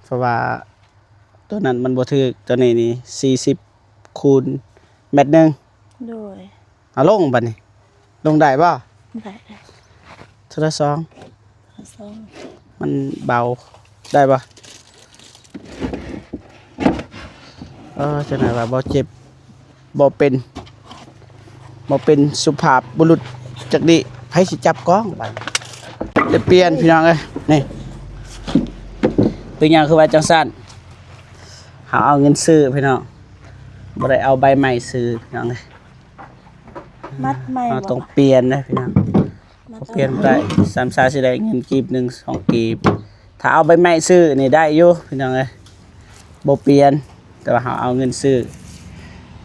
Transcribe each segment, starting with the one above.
ເພາະວ່າໂຕນັ້ນມັນບໍ່ຖືກ ໂຕນີ້ນີ້ສີ່ສິບຄູນແມັດໜຶ່ງ. ໂດຍ. ເອົາລົງບັດນີ້ ລົງໄດ້ບໍ່? ໄດ້. ເທື່ອລະສອງ ເທື່ອລະສອງ ມັນເບົາ ໄດ້ບໍ່? ເອີ ຈັ່ງໃດວ່າບໍ່ເຈັບ ບໍ່ເປັນ ບໍ່ເປັນສຸພາບບຸລຸດຈັກດີ້ ໃຜຊິຈັບກ້ອງບາດນີ້? ໄດ້ປ່ຽນພີ່ນ້ອງເອີຍ ນີ້ ເປັນຫຍັງຄືວ່າຈັ່ງຊັ້ນ? ເຮົາເອົາເງິນຊື້ພີ່ນ້ອງ ບໍ່ໄດ້ເອົາໃບໃໝ່ຊື້ພີ່ນ້ອງເອີຍ. ມັດໃໝ່ ເຮົາຕ້ອງປ່ຽນເດ້ພີ່ນ້ອງ ບໍ່ປ່ຽນບໍ່ໄດ້ ສາມຊາຊິໄດ້ເງິນກີບໜຶ່ງສອງກີບ. ຖ້າເອົາໃບໃໝ່ຊື້ນີ້ໄດ້ຢູ່ພີ່ນ້ອງເອີຍ ບໍ່ປ່ຽນ ແຕ່ວ່າເຮົາເອົາເງິນຊື້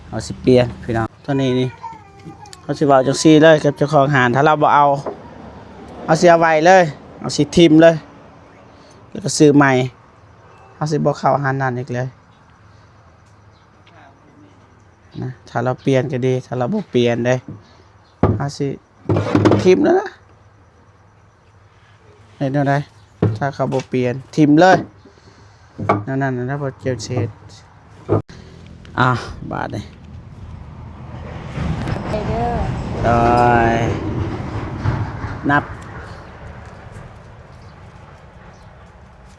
ເຮົາຊິປ່ຽນພີ່ນ້ອງ. ໂຕນີ້ນີ້ ເຮົາຊິເວົ້າຈັ່ງຊີ້ເລີຍກັບເຈົ້າຂອງຮ້ານ ຖ້າລາວບໍ່ເອົາ ເຮົາຊິເອົາໄວ້ເລີຍ ເຮົາຊິຖິ້ມເລີຍ ແລ້ວກໍຊື້ໃໝ່ ເຮົາຊິບໍ່ເຂົ້າຮ້ານນັ້ນອີກເລີຍນະ. ຖ້າລາວປ່ຽນກໍດີ ຖ້າລາວບໍ່ປ່ຽນເດ້ ເຮົາຊິ ຖິ້ມແລ້ວນະ ເຮັດແນວໃດ? ຖ້າເຂົາບໍ່ປ່ຽນ ຖິ້ມເລີຍ ແນວນັ້ນນະ ບໍ່ເຈັບເສດ. ອ່າ ບາດນີ້ ໄປເດີ ໂດຍ ນັບ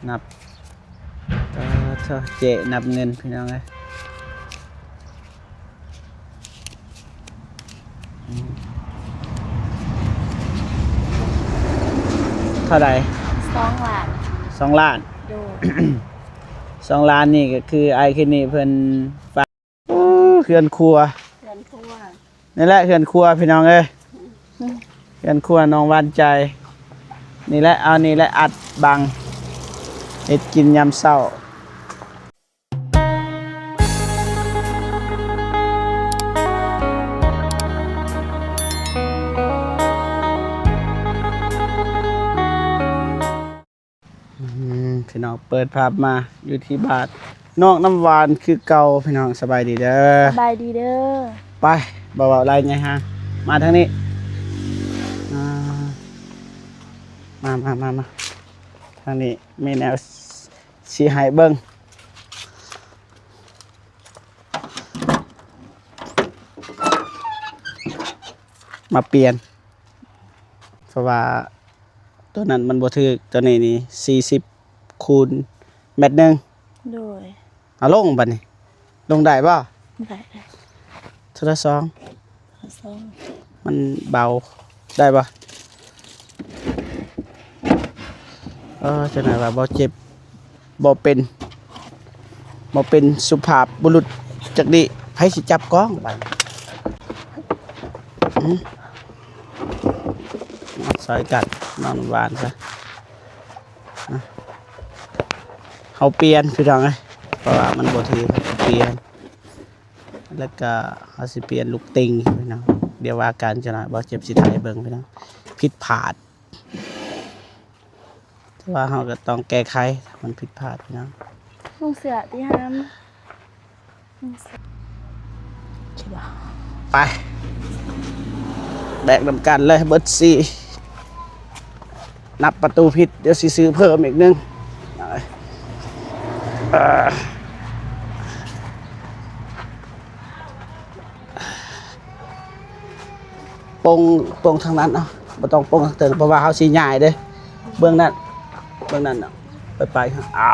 ນັບ ເອີ ເຈົ້າເຈນັບເງິນພີ່ນ້ອງເອີຍ. ເທົ່າໃດ? ສອງລ້ານ ສອງລ້ານ. ໂດຍ. ສອງລ້ານນີ້ກໍຄືອ້າຍຄິດນີ້ເພິ່ນຝາກ ໂອ້ ເຮືອນຄົວ ເຮືອນຄົວ ນີ້ແຫຼະເຮືອນຄົວພີ່ນ້ອງເອີຍ ເຮືອນຄົວນ້ອງຫວານໃຈ ນີ້ແຫຼະ ເອົານີ້ແຫຼະອັດບັງ ເຮັດກິນຍາມເຊົ້າ. ອືມ ພີ່ນ້ອງ ເປີດພາບມາຢູ່ທີ່ບ້ານນ້ອງນ້ຳຫວານຄືເກົ່າ ພີ່ນ້ອງ. ສະບາຍດີເດີ ສະບາຍດີເດີ. ໄປ ບໍ່ເວົ້າຫຼາຍໃຫຍ່ຫາ ມາທາງນີ້ ອ່າ ມາ ມາ ມາ ມາ ທາງນີ້ມີແນວຊິໃຫ້ເບິ່ງ ມາປ່ຽນ ເພາະວ່າໂຕນັ້ນມັນບໍ່ຖືກ ໂຕນີ້ນີ້ສີ່ສິບຄູນແມັດໜຶ່ງ. ໂດຍ. ເອົາລົງບັດນີ້ ລົງໄດ້ບໍ່? ໄດ້. ເທື່ອລະສອງ ເທື່ອລະສອງ ມັນເບົາ ໄດ້ບໍ່? ເອີ ຈັ່ງໃດວ່າບໍ່ເຈັບ ບໍ່ເປັນ ບໍ່ເປັນສຸພາບບຸລຸດຈັກດີ້ ໃຜຊິຈັບກ້ອງບາດນີ້? ຫື ມາຊ່ອຍກັນ ນ້ອງນ້ຳຫວານຊະ ເຮົາປ່ຽນພີ່ນ້ອງເອີຍ ເພາະວ່າມັນບໍ່ຖືກ ປ່ຽນ ແລ້ວກະເຮົາຊິປ່ຽນລູກຕິ່ງພີ່ນ້ອງ. ດຽວວ່າກັນຈັກໜ້ອຍ ບໍ່ເຈັບຊິຖ່າຍໃຫ້ເບິ່ງພີ່ນ້ອງ ຜິດພາດ ແຕ່ວ່າເຮົາກໍຕ້ອງແກ້ໄຂ ຖ້າມັນຜິດພາດພີ່ນ້ອງ. ນຸ່ງເສື້ອຕິຫາມ ນຸ່ງເສື້ອ ໄປ ແບກນຳກັນເລີຍເບິດສີ່ ນັບປະຕູຜິດ ດຽວຊິຊື້ເພີ່ມອີກໜຶ່ງ ເອີ ປົງ ປົງທາງນັ້ນເນາະ ບໍ່ຕ້ອງປົງທາງເທິງ ເພາະວ່າເຮົາຊິຍ້າຍເດ້. ເບື້ອງນັ້ນ ເບື້ອງນັ້ນເນາະ ໄປ ໄປ ອ່າ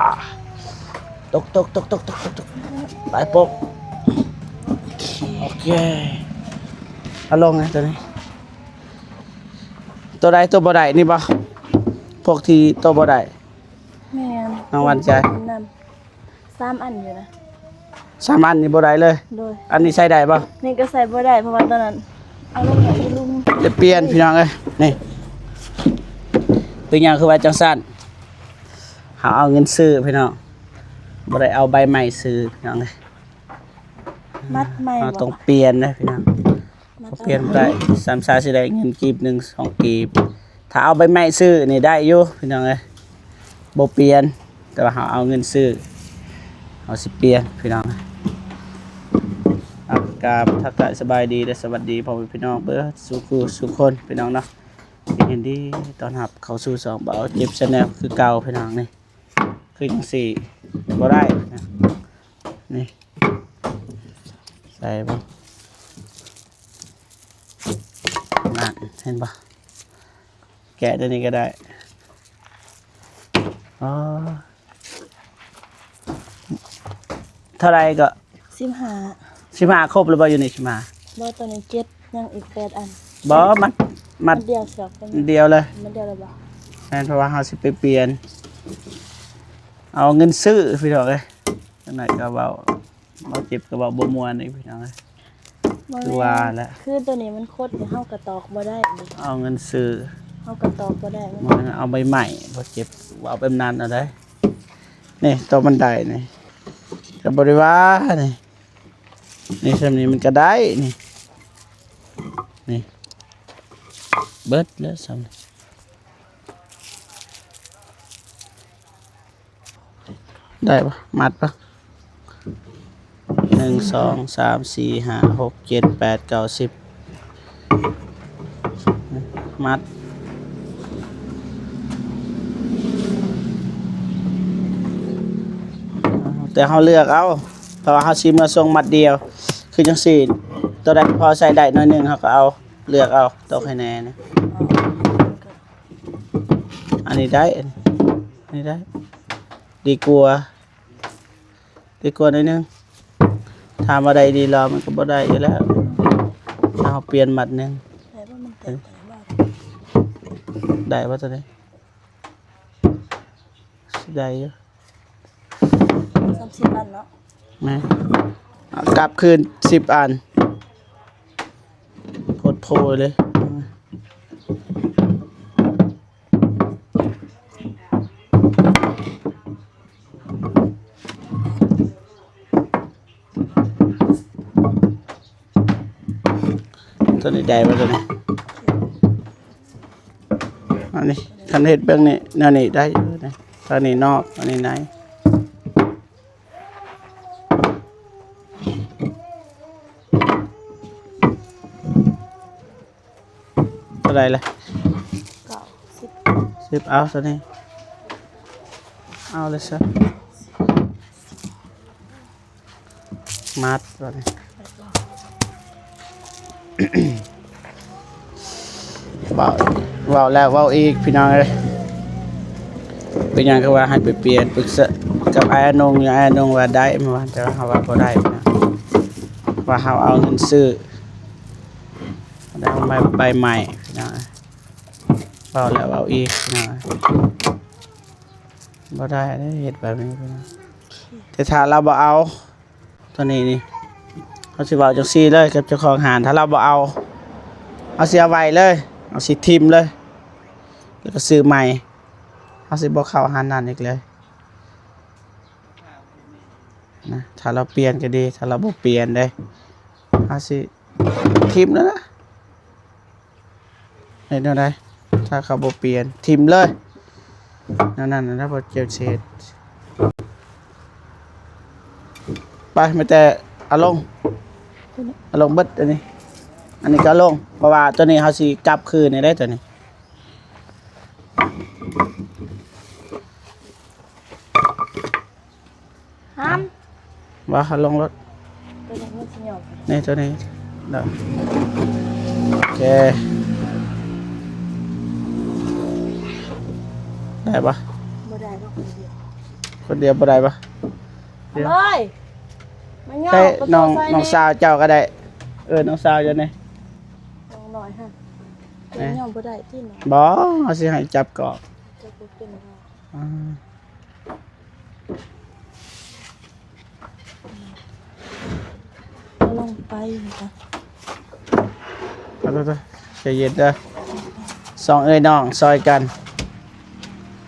ຕົກ ຕົກ ໄປປົງ ໂອເຄ ເອົາລົງນະໂຕນີ້. ໂຕໃດໂຕບໍ່ໄດ້ນີ້ບໍ່? ພວກທີ່ໂຕບໍ່ໄດ້ ແມ່ນ ນ້ອງຫວານໃຈ ສາມອັນຢູ່ນະ ສາມອັນນີ້ບໍ່ໄດ້ເລີຍ. ໂດຍ. ອັນນີ້ໃສ່ໄດ້ບໍ່? ນີ້ກໍໃສ່ບໍ່ໄດ້ ເພາະວ່າຕອນນັ້ນເອົາລົງໄວ້ຢູ່ລຸ່ມ ໄດ້ປ່ຽນພີ່ນ້ອງເອີຍ. ນີ້ ເປັນຫຍັງຄືວ່າຈັ່ງຊັ້ນ? ເຮົາເອົາເງິນຊື້ພີ່ນ້ອງ ບໍ່ໄດ້ເອົາໃບໃໝ່ຊື້ພີ່ນ້ອງເອີຍ. ມັດໃໝ່ ເຮົາຕ້ອງປ່ຽນເດ້ພີ່ນ້ອງ ບໍ່ປ່ຽນບໍ່ໄດ້ ສາມຊາຊິໄດ້ເງິນກີບໜຶ່ງສອງກີບ. ຖ້າເອົາໃບໃໝ່ຊື້ນີ້ໄດ້ຢູ່ພີ່ນ້ອງເອີຍ ບໍ່ປ່ຽນ ແຕ່ວ່າເຮົາເອົາເງິນຊື້ ເຮົາຊິປ່ຽນພີ່ນ້ອງ. ອ່າ ກາບທັກທາຍສະບາຍດີ ແລະ ສະຫວັດດີພໍ່ແມ່ພີ່ນ້ອງເບິດສູ່ຄູ່ສູ່ຄົນພີ່ນ້ອງເນາະ. ຍິນດີຕ້ອນຮັບເຂົ້າສູ່ຊ່ອງບ່າວເຈັບ Channel ຄືເກົ່າພີ່ນ້ອງ. ນີ້ຄືຈັ່ງຊີ້ ບໍ່ໄດ້ ນີ້ ໃສ່ເບິ່ງ ນັ້ນ ເຫັນບໍ່? ແກະຕົວນີ້ກໍໄດ້. ອໍ ເທົ່າໃດກໍ? ສິບຫ້າ ສິບຫ້າ ຄົບແລ້ວບໍ່? ຢູ່ນີ້ສິບຫ້າ ບໍ່ ຕົວນີ້ເຈັດ ຍັງອີກແປດອັນ. ບໍ່ ມັດ ມັດ ມັດດຽວ ສຽບກັນ ມັດດຽວເລີຍ ມັດດຽວເລີຍບໍ່? ແມ່ນ ເພາະວ່າເຮົາຊິໄປປ່ຽນ ເອົາເງິນຊື້ ພີ່ນ້ອງເອີຍ. ຈັ່ງໃດກໍເວົ້າ ບໍ່ເຈັບກໍເວົ້າບໍ່ມ່ວນອີກ ພີ່ນ້ອງເອີຍ. ບໍ່ແມ່ນ ຄືວ່າແຫຼະ ຄືຕົວນີ້ມັນຄົດ ເຮົາກໍຕອກບໍ່ໄດ້ ເອົາເງິນຊື້ ເຮົາກໍຕອກບໍ່ໄດ້ ບໍ່ແມ່ນເອົາໃບໄມ້ ບໍ່ເຈັບ ເວົ້າແບບນັ້ນເອົາໄດ໋. ນີ້ ຕົວມັນໄດ້ນີ້ ກໍບໍ່ໄດ້ວ່ານີ້ ນີ້ ສ່ຳນີ້ມັນກໍໄດ້ນີ້ ນີ້ ເບິດແລ້ວສ່ຳນີ້. ໄດ້ບໍ່? ມັດບໍ່? ໜຶ່ງ ສອງ ສາມ ສີ່ ຫ້າ ຫົກ ເຈັດ ແປດ ເກົ້າ ສິບ ມັດ. ແຕ່ເຮົາເລືອກເອົາ ເພາະວ່າເຮົາຊິເມືອສົ່ງມັດດຽວ ຄືຈັ່ງຊີ້ ຕົວໃດພໍໃຊ້ໄດ້ໜ້ອຍໜຶ່ງ ເຮົາກໍເອົາ ເລືອກເອົາ ຕົກໃຫ້ແນ່ນີ້. ອັນນີ້ໄດ້ ອັນນີ້ໄດ້ ດີກວ່າ ດີກວ່າໜ້ອຍໜຶ່ງ. ຖາມວ່າໄດ້ດີລາວ ມັນກໍບໍ່ໄດ້ຢູ່ແລ້ວ ຖ້າເຮົາປ່ຽນມັດໜຶ່ງ. ໄດ້ບໍ່ຕົວນີ້? ຊິໄດ້ຢູ່ ສາມສິບອັນເນາະ ແມ່ນ ເອົາກັບຄືນສິບອັນ ໂພດໂພເລີຍ. ຕົວນີ້ໄດ້ບໍ່ຕົວນີ້? ອັນນີ້ ຄັນເຮັດເບິ່ງນີ້ ແນວນີ້ໄດ້ຢູ່ນີ້ ອັນນີ້ນອກ ອັນນີ້ໃນ. ເທົ່າໃດລະ? ເກົ້າສິບ ສິບ ເອົາຕົວນີ້ ເອົາເລີຍຊະ ມັດບາດນີ້. ເວົ້າ ເວົ້າແລ້ວເວົ້າອີກ ພີ່ນ້ອງເອີຍ. ເປັນຫຍັງຄືວ່າໃຫ້ໄປປ່ຽນ ປຶກສາກັບອ້າຍອານົງຢູ່ ອ້າຍອານົງວ່າໄດ້ ແມ່ນວ່າ ແຕ່ວ່າເຮົາວ່າບໍ່ໄດ້ນະ ວ່າເຮົາເອົາເງິນຊື້ ໄດ້ໃບ ໃບໃໝ່ ພີ່ນ້ອງເອີຍ. ເວົ້າແລ້ວເວົ້າອີກ ພີ່ນ້ອງເອີຍ ບໍ່ໄດ້ເດ້ ເຮັດແບບນີ້ ພີ່ນ້ອງ. ແຕ່ຖ້າລາວບໍ່ເອົາ ຕົວນີ້ນີ້ ເຮົາຊິເວົ້າຈັ່ງຊີ້ເລີຍກັບເຈົ້າຂອງຮ້ານ ຖ້າລາວບໍ່ເອົາ ເຮົາຊິເອົາໄວ້ເລີຍ ເຮົາຊິຖິ້ມເລີຍ ແລ້ວກໍຊື້ໃໝ່ ເຮົາຊິບໍ່ເຂົ້າຮ້ານນັ້ນອີກເລີຍນະ. ຖ້າລາວປ່ຽນກໍດີ ຖ້າລາວບໍ່ປ່ຽນເດ້ ເຮົາຊິຖິ້ມແລ້ວນະ. ເຮັດແນວໃດ ຖ້າເຂົາບໍ່ປ່ຽນ ຖິ້ມເລີຍ ແນວນັ້ນນະ ບໍ່ເຈັບເສດ. ໄປ ມີແຕ່ເອົາລົງ ເອົາລົງເບິດອັນນີ້ ອັນນີ້ກໍເອົາລົງ ເພາະວ່າຕົວນີ້ເຮົາຊິກັບຄືນນີ້ເດ້ ຕົວນີ້. ຫ້າມ ວ່າເອົາລົງລົດ ຕົວນີ້ມັນຊິຫຍໍ້ ນີ້ຕົວນີ້ ໂອເຄ ໄດ້ບໍ່? ບໍ່ໄດ້ດອກ ຄົນດຽວ ຄົນດຽວບໍ່ໄດ້ບໍ່? ເອົາເລີຍ ມາຫຍໍ້ ໃຊ້ນ້ອງ ນ້ອງສາວເຈົ້າກໍໄດ້ ເອີ ນ້ອງສາວເຈົ້ານີ້ ນ້ອງນ້ອຍຫັ້ນ ແມ່ນຫຍໍ້ບໍ່ໄດ້ຕິເນາະ. ບໍ່ ເຮົາຊິໃຫ້ຈັບກອກ ຈັບບໍ່ເປັນດອກ ອາ. ເອົາລົງໄປນີ້ກະ ເອົາ ໃຈເຢັນເດີ ສອງເອື້ອຍນ້ອງຊ່ອຍກັນ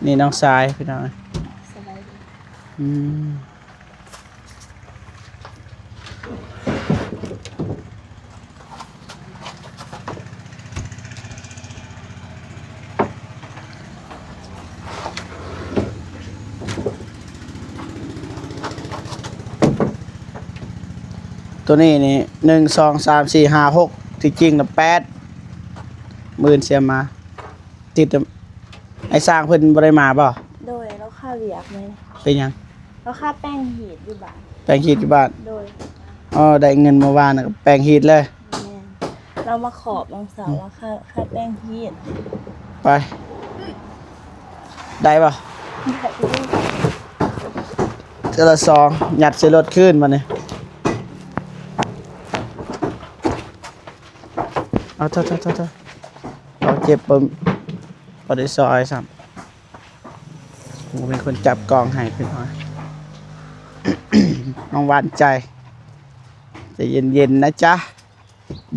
ນີ້ນ້ອງຊາຍ ພີ່ນ້ອງ ສະບາຍດີ ອືມ. ຕົວນີ້ນີ້ ໜຶ່ງ ສອງ ສາມ ສີ່ ຫ້າ ຫົກ ທີ່ຈິງນະ ແປດ ມື້ອື່ນຊິເອົາມາ ຕິດ ໄອ້ຊ່າງເພິ່ນບໍ່ໄດ້ມາບໍ່? ໂດຍ ລາວຄາວຽກແມ່ນ. ເປັນຫຍັງ? ລາວຄາແປ້ງຮີດຢູ່ບ້ານ. ແປ້ງຮີດຢູ່ບ້ານ? ໂດຍ. ອໍ ໄດ້ເງິນມື້ວານນະ ແປ້ງຮີດເລີຍ. ແມ່ນ. ລາວມາຂອບນ້ອງສາວວ່າຄາ ຄາແປ້ງຮີດ. ໄປ. ໄດ້ບໍ່? ໄດ້ຢູ່. ເທື່ອລະສອງ ຍັດໃສ່ລົດຄືນບາດນີ້. ເອົາ ໂທດ ໂທດ ໂທດ ໂທດ. ເອົາ ເຈັບ ບໍ່ ບໍ່ໄດ້ຊ່ອຍຊ້ຳ. ໂອ້ ມີຄົນຈັບກ້ອງໃຫ້ພີ່ນ້ອງ. ນ້ອງຫວານໃຈ ໃຈເຢັນໆ ນະຈ໊ະ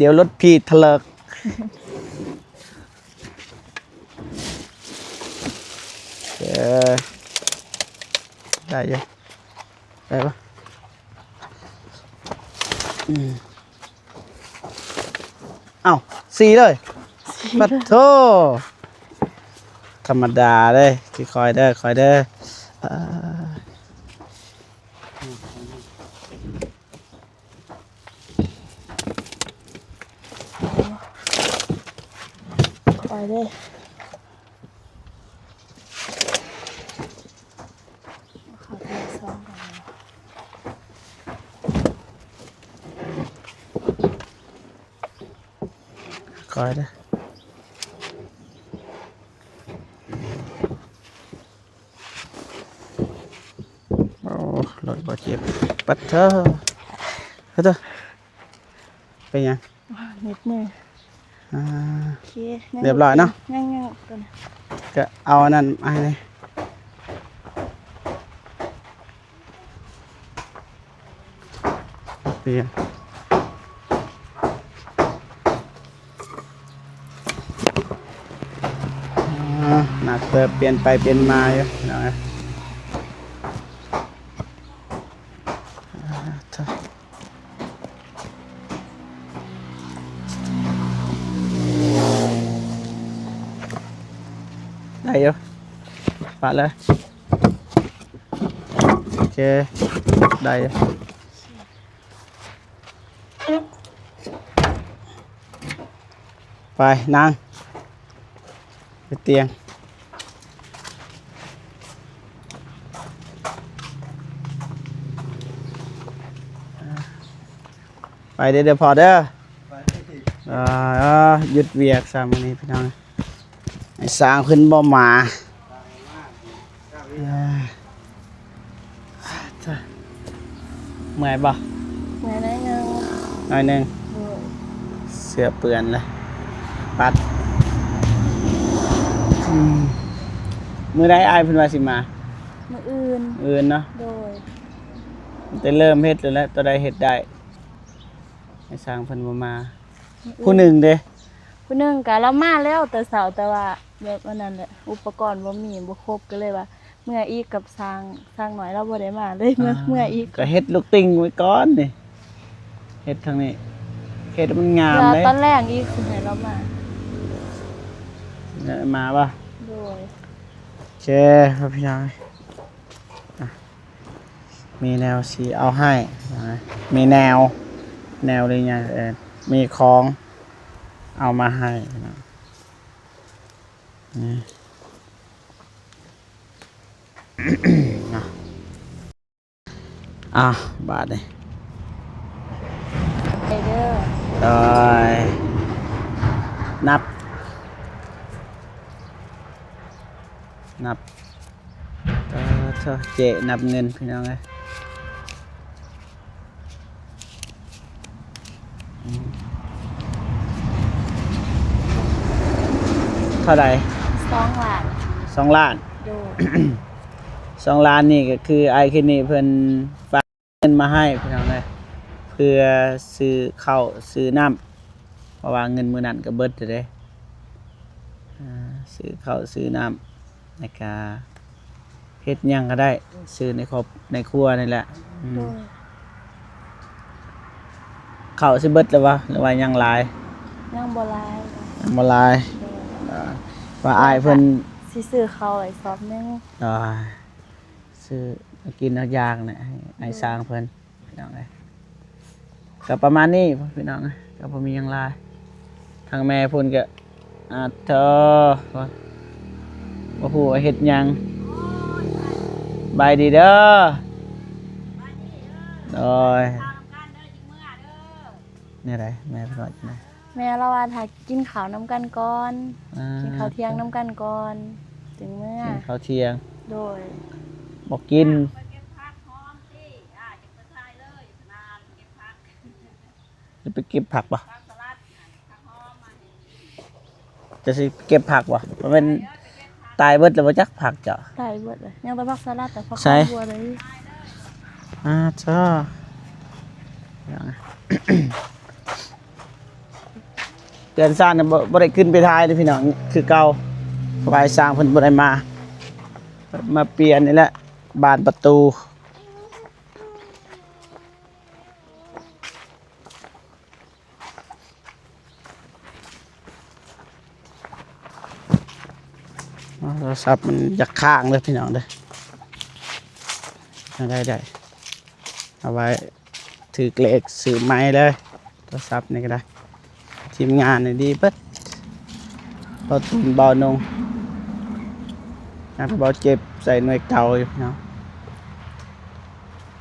ດຽວລົດພີ່ທະເລິກ. ເອີ ໄດ້ຢູ່ ໄດ້ປະ? ອືມ. ເອົ້າ ສີ່ເລີຍ. ສີ່ເລີຍ. ປະໂທ ທຳມະດາເດ້. ຄ່ອຍໆເດີ ຄ່ອຍເດີ. ເອີ ຄ່ອຍເດີ. ເຂົ້າທາງຊ່ອງກ່ອນ. ຄ່ອຍເດີ. ໂອ້ ລົດບໍ່ເຈັບ. ປັດເທີ ເອີ ເທີ ເປັນຫຍັງ? ນິດໜຶ່ງ. ອ່າ ໂອເຄ ຮຽບຮ້ອຍເນາະ. ຍັງ ຍັງ ຕົວນີ້ ກະເອົາອັນນັ້ນມາໃຫ້ແດ່. ເປັນຫຍັງ? ອ່າ ໜັກເຕີບ ປ່ຽນໄປປ່ຽນມາຢູ່ ພີ່ນ້ອງເອີຍ. ອ່າ ໄດ້ຢູ່ ປະເລີຍ. ໂອເຄ ໄດ້ຢູ່. ໄປ ນັ່ງ ໄປຕຽງ. ໄປເດີ ເດີພໍ່ເດີ. ອ່າ ຢຸດວຽກຊະມື້ນີ້ພີ່ນ້ອງ. ອ້າຍຊ້າງເພິ່ນບໍ່ມາ. ເອີ ເມື່ອຍບໍ່? ເມື່ອຍໜ້ອຍໜຶ່ງ. ໜ້ອຍໜຶ່ງ. ໂດຍ. ເສື້ອເປື້ອນລະ ປັດ. ອືມ ມື້ໃດອ້າຍເພິ່ນວ່າຊິມາ? ມື້ອື່ນ. ມື້ອື່ນເນາະ. ໂດຍ. ແຕ່ເລີ່ມເຮັດແລ້ວ ຕົວໃດເຮັດໄດ້. ອ້າຍຊ້າງເພິ່ນບໍ່ມາ. ມື້ອື່ນ. ຜູ້ໜຶ່ງເດ? ຜູ້ໜຶ່ງກະລາວມາແລ້ວແຕ່ເຊົ້າ ແຕ່ວ່າແບບອັນນັ້ນແຫຼະ ອຸປະກອນບໍ່ມີ ບໍ່ຄົບ ກໍເລີຍວ່າເມືອອີກກັບຊ້າງ. ຊ້າງນ້ອຍລາວບໍ່ໄດ້ມາເລີຍ ເມືອ ອ່າ ເມືອອີກ. ກໍເຮັດລູກຕິ່ງໄວ້ກ່ອນນີ້ ເຮັດທາງນີ້ ເຮັດໃຫ້ມັນງາມເດ້. ຕອນແລງອີກຊິໃຫ້ລາວມາ. ມາບໍ່? ໂດຍ. ໂອເຄ ພີ່ນ້ອງ. ມີແນວຊິເອົາໃຫ້ ມີແນວ ແນວຫຼືຫຍັງ ເອີ ມີຂອງເອົາມາໃຫ້ເນາະ. ອືມ ເນາະ. ອ່ະ ບາດນີ້ ໄປເດີ. ໂດຍ. ນັບ ນັບ ເອີ ເຈົ້າເຈນັບເງິນ ພີ່ນ້ອງເອີຍ. ອືມ ເທົ່າໃດ? ສອງລ້ານ. ສອງລ້ານ. ໂດຍ. ສອງລ້ານນີ້ກໍຄືອ້າຍຄິດນີ້ເພິ່ນຝາກເງິນມາໃຫ້ ພີ່ນ້ອງເອີຍ ເພື່ອຊື້ເຂົ້າຊື້ນ້ຳ ເພາະວ່າເງິນມື້ນັ້ນກໍເບິດແລ້ວເດ້. ອ່າ ຊື້ເຂົ້າຊື້ນ້ຳ ແລ້ວກະເຮັດຫຍັງກໍໄດ້ ຊື້ໃນຄອບໃນຄົວນີ້ແຫຼະ. ອືມ ໂດຍ. ເຂົ້າຊິເບິດແລ້ວບໍ່ ຫຼືວ່າຍັງຫຼາຍ? ຍັງບໍ່ຫຼາຍ. ຍັງບໍ່ຫຼາຍ. ໂດຍ. ອ່າ ວ່າອ້າຍເພິ່ນຊິຊື້ເຂົ້າໄວ້ຊອບໜຶ່ງ. ໂດຍ. ຊື້ເອົາກິນເອົາຢາກນະ ໃຫ້ອ້າຍຊ້າງເພິ່ນ ພີ່ນ້ອງເອີຍ. ກໍປະມານນີ້ພີ່ນ້ອງເອີຍ ກໍບໍ່ມີຫຍັງຫຼາຍ. ທາງແມ່ເພິ່ນກໍ ອາ ເທີ ບໍ່ຮູ້ວ່າເຮັດຫຍັງ. ບາຍດີເດີ. ໂດຍ ແນວໃດ ແມ່ເພິ່ນວ່າຈັ່ງໃດ? ແມ່ລາວວ່າຖ້າກິນເຂົ້ານຳກັນກ່ອນ ອ່າ ກິນເຂົ້າທ່ຽງນຳກັນກ່ອນ ຈຶ່ງເມືອ. ກິນເຂົ້າທ່ຽງ ໂດຍ ບໍ່ກິນ ຊິໄປເກັບຜັກບໍ? ຈະຊິເກັບຜັກບໍ່? ມັນແມ່ນຕາຍເບິດແລ້ວບໍ່ຈັກຜັກເຈົ້າ? ຕາຍເບິດເລີຍ ຍັງແຕ່ຜັກສະຫຼັດ ແຕ່ຜັກ ໃສ? ຫອມບົວເລີຍ. ອາ ເຈົ້າ ເຮືອນຊານນະ ບໍ່ ບໍ່ໄດ້ຂຶ້ນໄປຖ່າຍເດ້ພີ່ນ້ອງ ຄືເກົ່າ ເພາະວ່າອ້າຍຊ້າງເພິ່ນບໍ່ໄດ້ມາ ມາປ່ຽນນີ້ແຫຼະ ບານປະຕູ. ໂທລະສັບມັນຢາກຄ້າງເດີພີ່ນ້ອງເດີ. ໄດ້ ໄດ້ ເອົາໄວ້ຖືກເລກຊື້ໃໝ່ເລີຍ ໂທລະສັບນີ້ກໍໄດ້. ທີມງານນີ້ດີເບິດ ເບົາຕູນ ເບົານົງ ຍັງເບົາເຈັບໃສ່ໜ່ວຍເກົ່າຢູ່ເນາະ.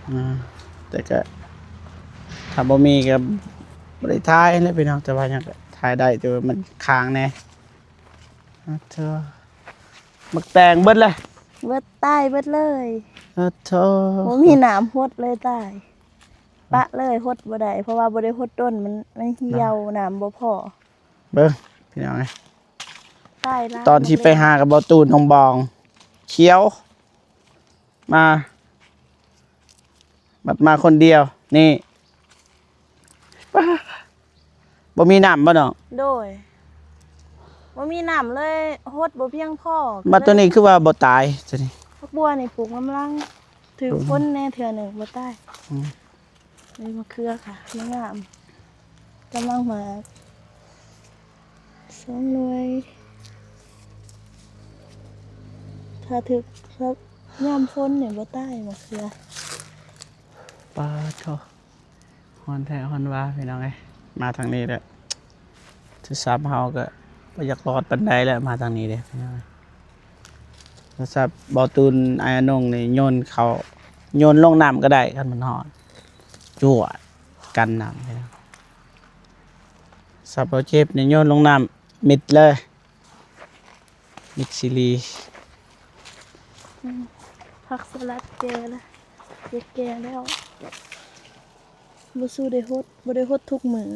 ອາ ແຕ່ກະຖ້າບໍ່ມີກະບໍ່ໄດ້ຖ່າຍແຫຼະພີ່ນ້ອງ ແຕ່ວ່າຍັງກະຖ່າຍໄດ້ ແຕ່ວ່າມັນຄ້າງແດ່. ອາ ໂທ ໝາກແຕງເບິດແລ້ວ ເບິດ ຕາຍເບິດເລີຍ. ອາ ໂທ ບໍ່ມີນ້ຳຫົດເລີຍ ຕາຍ ປະເລີຍ ຫົດບໍ່ໄດ້ ເພາະວ່າບໍ່ໄດ້ຫົດດົນ ມັນ ມັນຫ່ຽວ ນ້ຳບໍ່ພໍ. ເບິ່ງພີ່ນ້ອງເອີຍ ຕາຍຫຼາຍ ຕອນທີ່ໄປຫາກັບເບົາຕູນ ໜອງບອງ ຂຽວ ມາ ບັດມາຄົນດຽວນີ້ ບໍ່ມີນ້ຳບໍ່ນ້ອງ? ໂດຍ ບໍ່ມີນ້ຳເລີຍ ຫົດບໍ່ພຽງພໍ. ບັດໂຕນີ້ຄືວ່າບໍ່ຕາຍໂຕນີ້? ຜັກບົວນີ້ປູກນຳຫຼັງ ຖືກຝົນແດ່ເທື່ອໜຶ່ງບໍ່ຕາຍ. ອືມ ນີ້ມະເຂືອກະງາມ ກຳລັງໝາກສອງໜ່ວຍ ຖ້າຖືກ ຖ້າຍາມຝົນນີ້ບໍ່ຕາຍມະເຂືອ. ປາດໂທ ຮ້ອນແທ້ຮ້ອນວ່າພີ່ນ້ອງເອີຍ ມາທາງນີ້ແຫຼະ ໂທລະສັບເຮົາກະບໍ່ຢາກລອດປານໃດແຫຼະ ມາທາງນີ້ເດ້ພີ່ນ້ອງເອີຍ. ໂທລະສັບເບົາຕູນ ອ້າຍອານົງນີ້ໂຍນເຂົ້າ ໂຍນລົງນ້ຳກະໄດ້ ຄັນມັນຮ້ອນ ຈວດ ກັນນ້ຳ. ໂທລະສັບເບົາເຈັບນີ້ໂຍນລົງນ້ຳມິດເລີຍ ມິດຊີລີ. ອືມ ຜັກສະຫຼັດແກ່ລະ ເກັບແກ່ແລ້ວ ບໍ່ສູ້ໄດ້ຫົດ ບໍ່ໄດ້ຫົດທຸກມື້.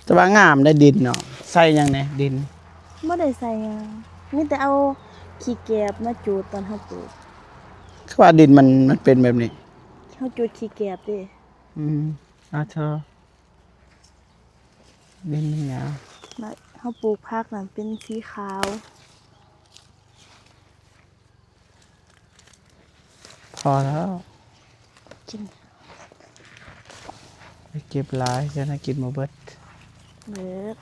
ແຕ່ວ່າງາມໄດ໋ດິນເນາະ ໃສ່ຫຍັງແດ່ດິນ? ບໍ່ໄດ້ໃສ່ຫຍັງ ມີແຕ່ເອົາຂີ້ແກບມາຈູດຕອນເຮົາປູກ. ຄືວ່າດິນມັນ ມັນເປັນແບບນີ້? ເຮົາຈູດຂີ້ແກບເດ້. ອືມ ອາ ເທາະ ດິນມັນຫຍາບ ແລ້ວເຮົາປູກຜັກນັ້ນເປັນສີຂາວ. ພໍແລ້ວ ກິນ ໄປເກັບຫຼາຍ ຢ້ານວ່າກິນບໍ່ເບິດ. ເບິດ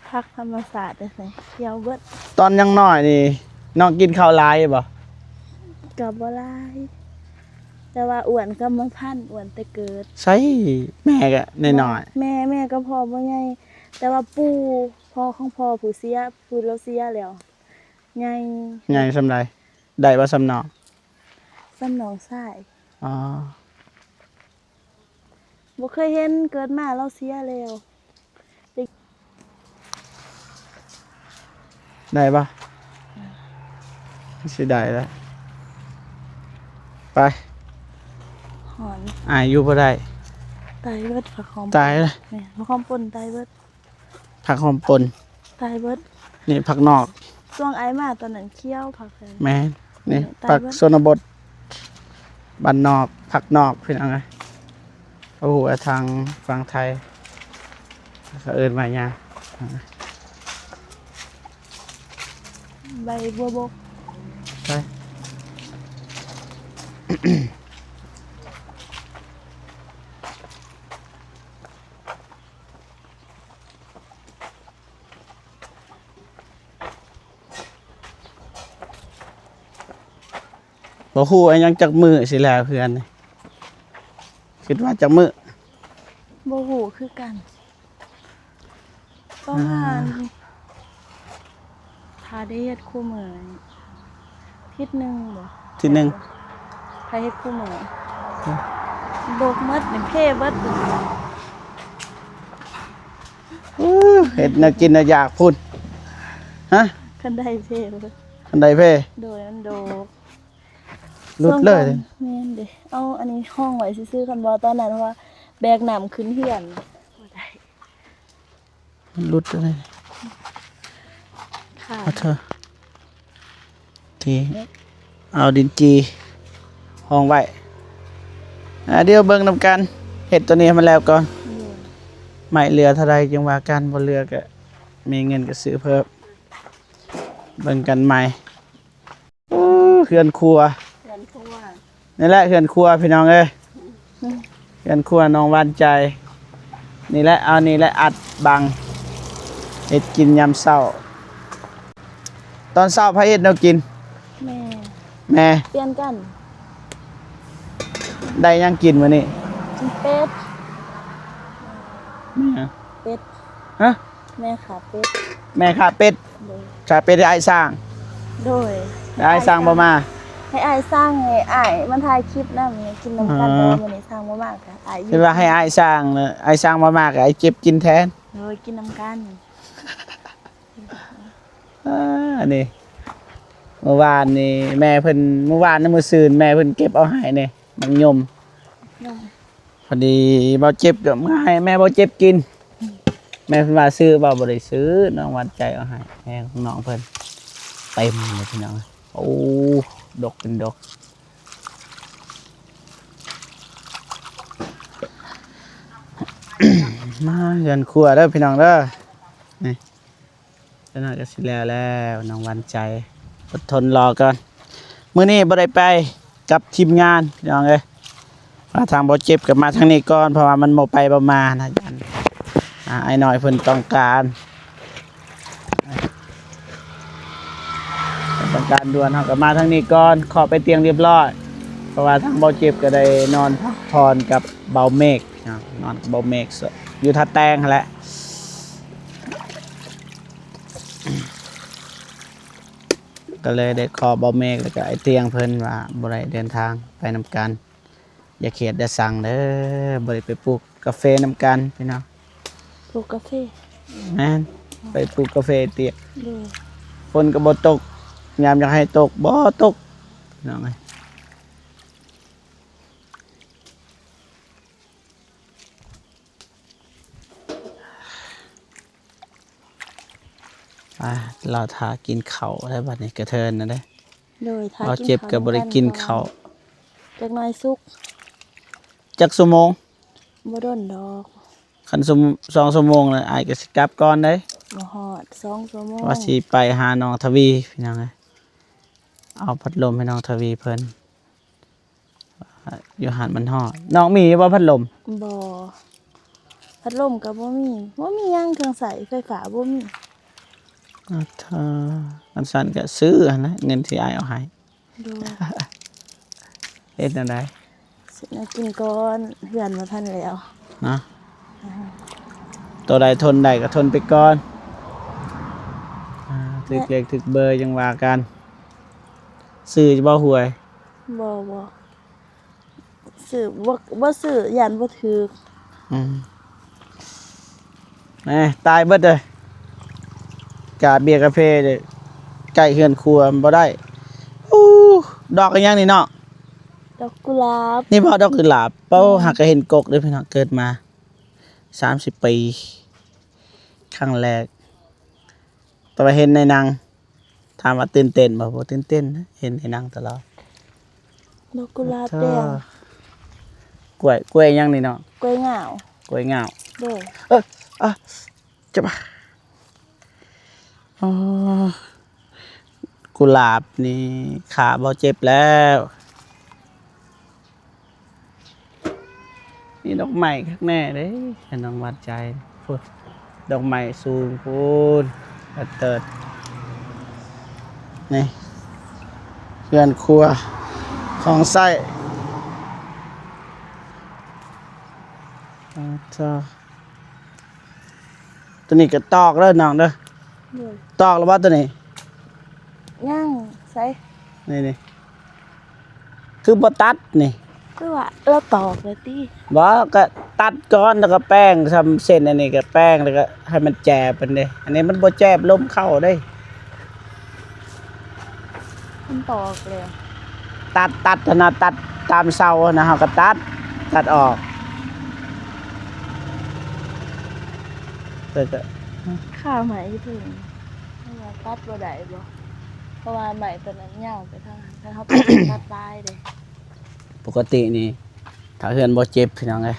ຜັກທຳມະຊາດເດ້ ຂຽວເບິດ. ຕອນຍັງນ້ອຍນີ້ ນ້ອງກິນເຂົ້າຫຼາຍຢູ່ບໍ່? ກໍບໍ່ຫຼາຍ ແຕ່ວ່າອ້ວນກຳມະພັນ ອ້ວນແຕ່ເກີດ. ໃສ ແມ່ກໍນ້ອຍໆ? ແມ່ ແມ່ກັບພໍ່ບໍ່ໃຫຍ່ ແຕ່ວ່າປູ່ ພໍ່ຂອງພໍ່ຜູ້ເສຍ ຜູ້ລາວເສຍແລ້ວ ໃຫຍ່. ໃຫຍ່ສ່ຳໃດ? ໄດ້ບໍ່ສ່ຳນ້ອງ? ສ່ຳນ້ອງຊາຍ. ອໍ ບໍ່ເຄີຍເຫັນ ເກີດມາລາວເສຍແລ້ວ. ໄດ້ບໍ່? ຊິໄດ້ແລ້ວ ໄປ. ຮ້ອນ ອາຍຢູ່ບໍ່ໄດ້ ຕາຍເບິດ ຜັກຫອມ ຕາຍແລ້ວ. ແມ່ນ ຜັກຫອມປົ່ນຕາຍເບິດ. ຜັກຫອມປົ່ນ ຕາຍເບິດ. ນີ້ຜັກນອກ ຊ່ວງອ້າຍມາຕອນນັ້ນຂຽວຜັກ. ແມ່ນ ນີ້ ຕາຍເບິດ ຜັກຊົນນະບົດ ບ້ານນອກ ຜັກນອກ ພີ່ນ້ອງເອີຍ. ບໍ່ຮູ້ວ່າທາງຝັ່ງໄທເຂົາເອີ້ນວ່າຫຍັງ. ໃບບົວບົກ ໄປ. ບໍ່ຮູ້ວ່າຍັງຈັກມື້ຊິແລ້ວເຮືອນນີ້ ຄິດວ່າຈັກມື້? ບໍ່ຮູ້ຄືກັນ ປະມານ ອ່າ ຖ້າໄດ້ເຮັດຄູ່ມື້ ທິດໜຶ່ງບໍ່? ທິດໜຶ່ງ ຖ້າເຮັດຄູ່ມື້. ດົກໝົດນີ້ ເພເບິດ. ອູ້ ເຮັດແນວກິນແນວຢາກພຸ້ນ. ຮະ? ຄັນໄດເພເບິດ. ຄັນໄດເພ? ໂດຍ ມັນດົກ. ຫຼຸດເລີຍ. ແມ່ນເດ້. ເອົາອັນນີ້ຫ້ອງໄວ້ຊື່ໆ ຄັນບໍ່ຕອນນັ້ນ ເພາະວ່າແບກນ້ຳຂຶ້ນເຮືອນບໍ່ໄດ້. ມັນຫຼຸດເລີຍ. ຂາດ. ຂໍໂທດ. ທີ່ເອົາດິນຈີ່ຫ້ອງໄວ້. ອ່າ ດຽວເບິ່ງນຳກັນ ເຮັດຕົວນີ້ໃຫ້ມັນແລ້ວກ່ອນ. ໂດຍ. ໄມ້ເຫຼືອເທົ່າໃດຈັ່ງວ່າກັນ, ບໍ່ເຫຼືອກໍມີເງິນກໍຊື້ເພີ່ມ. ເບິ່ງກັນໃໝ່. ໂອ້ ເຮືອນຄົວ. ເຮືອນຄົວ. ນີ້ແຫຼະເຮືອນຄົວພີ່ນ້ອງເອີຍ. ເຮືອນຄົວນ້ອງຫວານໃຈ. ນີ້ແຫຼະ ເອົານີ້ແຫຼະອັດບັງ ເຮັດກິນຍາມເຊົ້າ. ຕອນເຊົ້າໃຜເຮັດແນວກິນ? ແມ່. ແມ່. ປ່ຽນກັນ. ໄດ້ຫຍັງກິນມື້ນີ້? ກິນເປັດ. ແມ່. ເປັດ. ຮະ? ແມ່ຂ້າເປັດ. ແມ່ຂ້າເປັດ. ໂດຍ. ຂ້າເປັດໃຫ້ອ້າຍສ້າງ. ໂດຍ. ແລ້ວອ້າຍສ້າງບໍ່ມາ? ໃຫ້ອ້າຍສ້າງ ໃຫ້ອ້າຍມາຖ່າຍຄລິບນຳ ກິນນຳກັນ. ອໍ. ແຕ່ວ່າມື້ນີ້ສ້າງບໍ່ມາ ກໍອ້າຍຢູ່. ເຫັນວ່າໃຫ້ອ້າຍສ້າງ ແລ້ວອ້າຍສ້າງບໍ່ມາ ກໍອ້າຍເຈັບກິນແທນ. ໂດຍ ກິນນຳກັນ. ອ່າ ອັນນີ້ ມື້ວານນີ້ແມ່ເພິ່ນ ມື້ວານນະ ມື້ຊືນແມ່ເພິ່ນເກັບເອົາໃຫ້ນີ້ ບັກຍົມ. ໂດຍ. ພໍດີບ່າວເຈັບກໍເອົາໃຫ້ແມ່ບ່າວເຈັບກິນ. ແມ່ເພິ່ນວ່າຊື້ບໍ່? ບໍ່ໄດ້ຊື້ ນ້ອງຫວານໃຈເອົາໃຫ້ ແມ່ຂອງນ້ອງເພິ່ນ. ເຕັມເລີຍພີ່ນ້ອງ. ໂອ້ ດົກເປັນດົກ. ມາເຮືອນຄົວເດີພີ່ນ້ອງເດີ. ນີ້ ຈັກໜ້ອຍກໍຊິແລ້ວແລ້ວ ນ້ອງຫວານໃຈ ອົດທົນລໍກ່ອນ. ມື້ນີ້ບໍ່ໄດ້ໄປກັບທີມງານພີ່ນ້ອງເອີຍ ວ່າທາງບໍ່ເຈັບກໍມາທາງນີ້ກ່ອນ ເພາະວ່າມັນບໍ່ໄປບໍ່ມານະ. ອ່າ ອ້າຍນ້ອຍເພິ່ນຕ້ອງການ ຕ້ອງການດ່ວນ ເຮົາກໍມາທາງນີ້ກ່ອນ ເຄາະໄປຕຽງຮຽບຮ້ອຍ ເພາະວ່າທາງບໍ່ເຈັບກໍໄດ້ນອນພັກຜ່ອນກັບເບົາເມກເນາະ ນອນກັບເບົາເມກ ຢູ່ທ່າແຕງຫັ້ນແຫຼະ. ກໍເລີຍໄດ້ຂໍເບົາເມກ ແລ້ວກໍອ້າຍຕຽງເພິ່ນວ່າບໍ່ໄດ້ເດີນທາງໄປນຳກັນ ຢ່າເຄຍດຢ່າຊັງເດີ ບໍ່ໄດ້ໄປປູກກາເຟນຳກັນພີ່ນ້ອງ. ປູກກາເຟ? ແມ່ນ ໄປປູກກາເຟຕຽກ. ໂດຍ. ຝົນກໍບໍ່ຕົກ ຍາມຢາກໃຫ້ຕົກບໍ່ຕົກ ພີ່ນ້ອງເອີຍ. ອ່າ ລໍຖ້າກິນເຂົ້າແລ້ວບັດນີ້ ກະເທີນນະເດ້. ໂດຍ ຖ້າ ເອົາ ກິນ ເຈັບ ເຂົ້າ ກໍບໍ່ໄດ້ກິນເຂົ້າ ນຳກັນກ່ອນ ຈັກໜ້ອຍສຸກ. ຈັກຊົ່ວໂມງ? ບໍ່ດົນດອກ ຄັນຊົ່ວ ສອງຊົ່ວໂມງແລ້ວ ອ້າຍກໍຊິກັບກ່ອນເດ້. ບໍ່ຮອດສອງຊົ່ວໂມງ ວ່າຊິໄປຫານ້ອງທະວີ ພີ່ນ້ອງເອີຍ ເອົາພັດລົມໃຫ້ນ້ອງທະວີເພິ່ນ. ຢູ່ຫັ້ນມັນຮ້ອນ. ນ້ອງມີບໍ່ພັດລົມ? ບໍ່ ພັດລົມກໍບໍ່ມີ ບໍ່ມີຫຍັງເຄື່ອງໃຊ້ໄຟຟ້າບໍ່ມີ. ອາ ຖ້າອັນຊັ້ນກໍຊື້ຫັ້ນແຫຼະ ເງິນທີ່ອ້າຍເອົາໃຫ້. ໂດຍ. ເຮັດແນວໃດ? ຊື້ແນວກິນກ່ອນ ເຮືອນບໍ່ທັນແລ້ວເນາະ. ອືມ ຕົວໃດທົນໄດ້ກໍທົນໄປກ່ອນ. ອາ ຖືກເລກຖືກເບີຍັງວ່າກັນ. ຊື້ຢູ່ບໍ່ຫວຍ? ບໍ່ ບໍ່ ຊື້ ບໍ່ ບໍ່ຊື້ ຢ້ານບໍ່ຖືກ. ອືມ ແໝ ຕາຍເບິດເລີຍ ກາເບຍກາເຟເດ້ ໃກ້ເຮືອນຄົວມັນບໍ່ໄດ້. ອູ້ ດອກອີຫຍັງນີ້ເນາະ? ດອກກຸຫຼາບ. ນີ້ບໍ່ ດອກກຸຫຼາບ? ເປົ່າ ແມ່ນ. ຫາກະເຫັນກົກເດ້ພີ່ນ້ອງ ເກີດມາສາມສິບປີ ຄັ້ງແລກ ແຕ່ວ່າເຫັນໃນໜັງ. ຖາມວ່າຕື່ນເຕັ້ນບໍ່? ບໍ່ຕື່ນເຕັ້ນນະ ເຫັນໃນໜັງຕະຫຼອດ. ດອກກຸຫຼາບແດງ. ກ້ວຍ ກ້ວຍຫຍັງນີ້ເນາະ? ກ້ວຍງາວ. ກ້ວຍງາວ. ໂດຍ. ເອີ ອາ ເຈັບ ອໍ ກຸຫຼາບນີ້ຂາບໍ່ເຈັບແລ້ວ. ມີດອກໄມ້ຄັກແນ່ເດ້ ໃຫ້ນ້ອງຫວານໃຈ. ພຸ້ນ ດອກໄມ້ສູງພຸ້ນ ເຕີດໆ. ນີ້ ເຮືອນຄົວ ຂອງໃຊ້. ອາ ຕົວນີ້ກໍຕອກເດີນ້ອງເດີ. ໂດຍ. ຕອກແລ້ວບໍ່ຕົວນີ້? ຍັງ. ໃສ? ນີ້ໆ ຄືບໍ່ຕັດນີ້? ຄືວ່າລາວຕອກແລ້ວຕິ? ບໍ່ ກໍຕັດກ່ອນ ແລ້ວກໍແປງສ່ຳເສັ້ນອັນນີ້ ກໍແປງ ແລ້ວກໍໃຫ້ມັນແຈບຫັ້ນເດ້. ອັນນີ້ມັນບໍ່ແຈບ ລົມເຂົ້າເດ້. ມັນຕອກແລ້ວ. ຕັດ ຕັດຫັ້ນນະ ຕັດຕາມເສົາຫັ້ນນະ ເຮົາກໍຕັດ ຕັດອອກ. ແລ້ວກໍ ຄາໄມ້ຢູ່ເທິງ ເພາະວ່າຕັດບໍ່ໄດ້ບໍ່? ເພາະວ່າໄມ້ຕົວນັ້ນຍາວໄປທາງນັ້ນ ຄັນເຮົາຕັດ ຕັດຫຼາຍເດ້. ປົກກະຕິນີ້ ຖ້າເຮືອນບໍ່ເຈັບ ພີ່ນ້ອງເອີຍ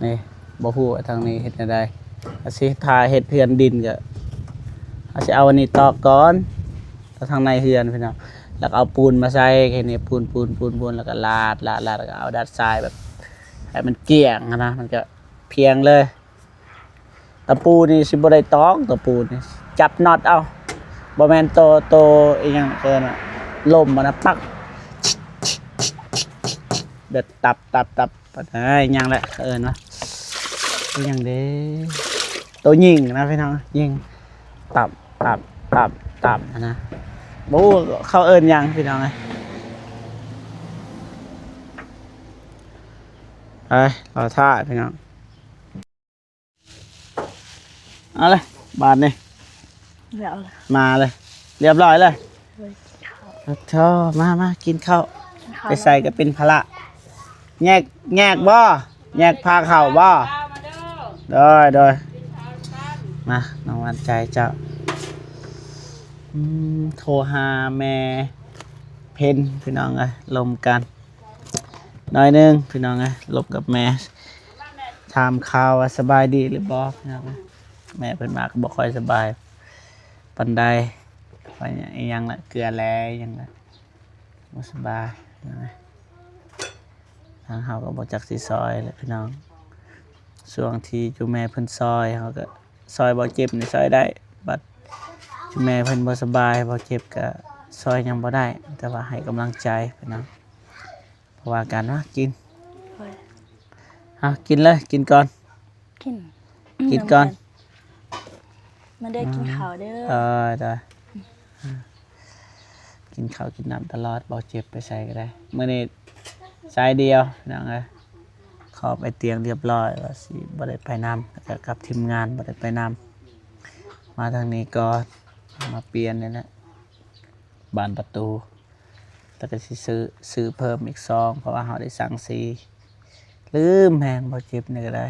ນີ້ ບໍ່ຮູ້ວ່າທາງນີ້ເຮັດແນວໃດ. ຖ້າຊິຖ້າເຮັດເຮືອນດິນກໍ ເຮົາຊິເອົາອັນນີ້ຕອກກ່ອນ ແລ້ວທາງໃນເຮືອນ ພີ່ນ້ອງ ແລ້ວກໍເອົາປູນມາໃສ່ ແຄ່ນີ້ ປູນ ປູນ ປູນ ປູນ ແລ້ວກໍລາດ ລາດ ລາດ ແລ້ວກໍເອົາດາດຊາຍແບບໃຫ້ມັນກ້ຽງຫັ້ນນະ ມັນກໍພຽງເລີຍ. ຕະປູນີ້ຊິບໍ່ໄດ້ຕອກ ຕະປູນີ້ຈັບນັອດເອົາ ບໍ່ແມ່ນໂຕ ໂຕອີຫຍັງເອີ້ນວ່າ ລົມຫັ້ນນະ ປັກ ແບບຕັບ ຕັບ ຕັບ ເອີ້ນຫຍັງແຫຼະ ເອີ້ນວ່າອີຫຍັງເດ້ ໂຕຍິງນະ ພີ່ນ້ອງ ຍິງ ຕັບ ຕັບ ຕັບ ຕັບຫັ້ນນະ ບໍ່ຮູ້ເຂົາເອີ້ນຫຍັງ ພີ່ນ້ອງເອີຍ. ໄປ ລໍຖ້າ ພີ່ນ້ອງ. ເອົາເລີຍບາດນີ້ ແລ້ວລະ ມາເລີຍ ຮຽບຮ້ອຍເລີຍ ໂອ້ຍ ໂທ້ ມາ ມາກິນເຂົ້າ ກິນເຂົ້າ ໄປໃສກໍເປັນພາລະ ແຍກ ແຍກບໍ່ ແຍກພາເຂົ້າບໍ່? ໂດຍ ໂດຍ ມາ ນ້ອງຫວານໃຈເຈົ້າ ອືມ ໂທຫາແມ່ເພັນ ພີ່ນ້ອງເອີຍ ລົມກັນ ໜ້ອຍໜຶ່ງ ພີ່ນ້ອງເອີຍ ລົມກັບແມ່ ຖາມຂ່າວວ່າສະບາຍດີຫຼືບໍ່ ພີ່ນ້ອງເອີຍ ແມ່ເພິ່ນວ່າກໍບໍ່ຄ່ອຍສະບາຍປານໃດ ວ່າອີຫຍັງລະ ເກືອແລອີຫຍັງລະ ບໍ່ສະບາຍ ພີ່ນ້ອງເອີຍ ທາງເຮົາກໍບໍ່ຈັກຊິຊ່ອຍແຫຼະ ພີ່ນ້ອງ ຊ່ວງທີ່ຈຸແມ່ເພິ່ນຊ່ອຍ ເຮົາກໍຊ່ອຍເບົາເຈັບນີ້ຊ່ອຍໄດ້ ບັດຈຸແມ່ເພິ່ນບໍ່ສະບາຍ ເບົາເຈັບກໍຊ່ອຍຫຍັງບໍ່ໄດ້ ແຕ່ວ່າໃຫ້ກຳລັງໃຈ ພີ່ນ້ອງ. ບໍ່ວ່າກັນເນາະ ກິນ ໂດຍ ເອົາ ກິນເລີຍ ກິນກ່ອນ ກິນ ກິນກ່ອນ ມາເດີ ອືມ ກິນເຂົ້າເດີ ເອີ ໄດ້ ອືມ ກິນເຂົ້າກິນນ້ຳຕະຫຼອດ ບໍ່ເຈັບໄປໃສກໍໄດ້ ມື້ນີ້ສາຍດຽວ ພີ່ນ້ອງເອີຍ ເຂົ້າໄປຕຽງຮຽບຮ້ອຍ ວ່າຊິບໍ່ໄດ້ໄປນຳ ແລ້ວກໍກັບທີມງານບໍ່ໄດ້ໄປນຳ ມາທາງນີ້ກ່ອນ ມາປ່ຽນນີ້ແຫຼະ ບານປະຕູ ແລ້ວກໍຊິຊື້ ຊື້ເພີ່ມອີກສອງ ເພາະວ່າເຮົາໄດ້ສັ່ງສີ່ ລືມແຮງ ບໍ່ເຈັບນີ້ກໍໄດ້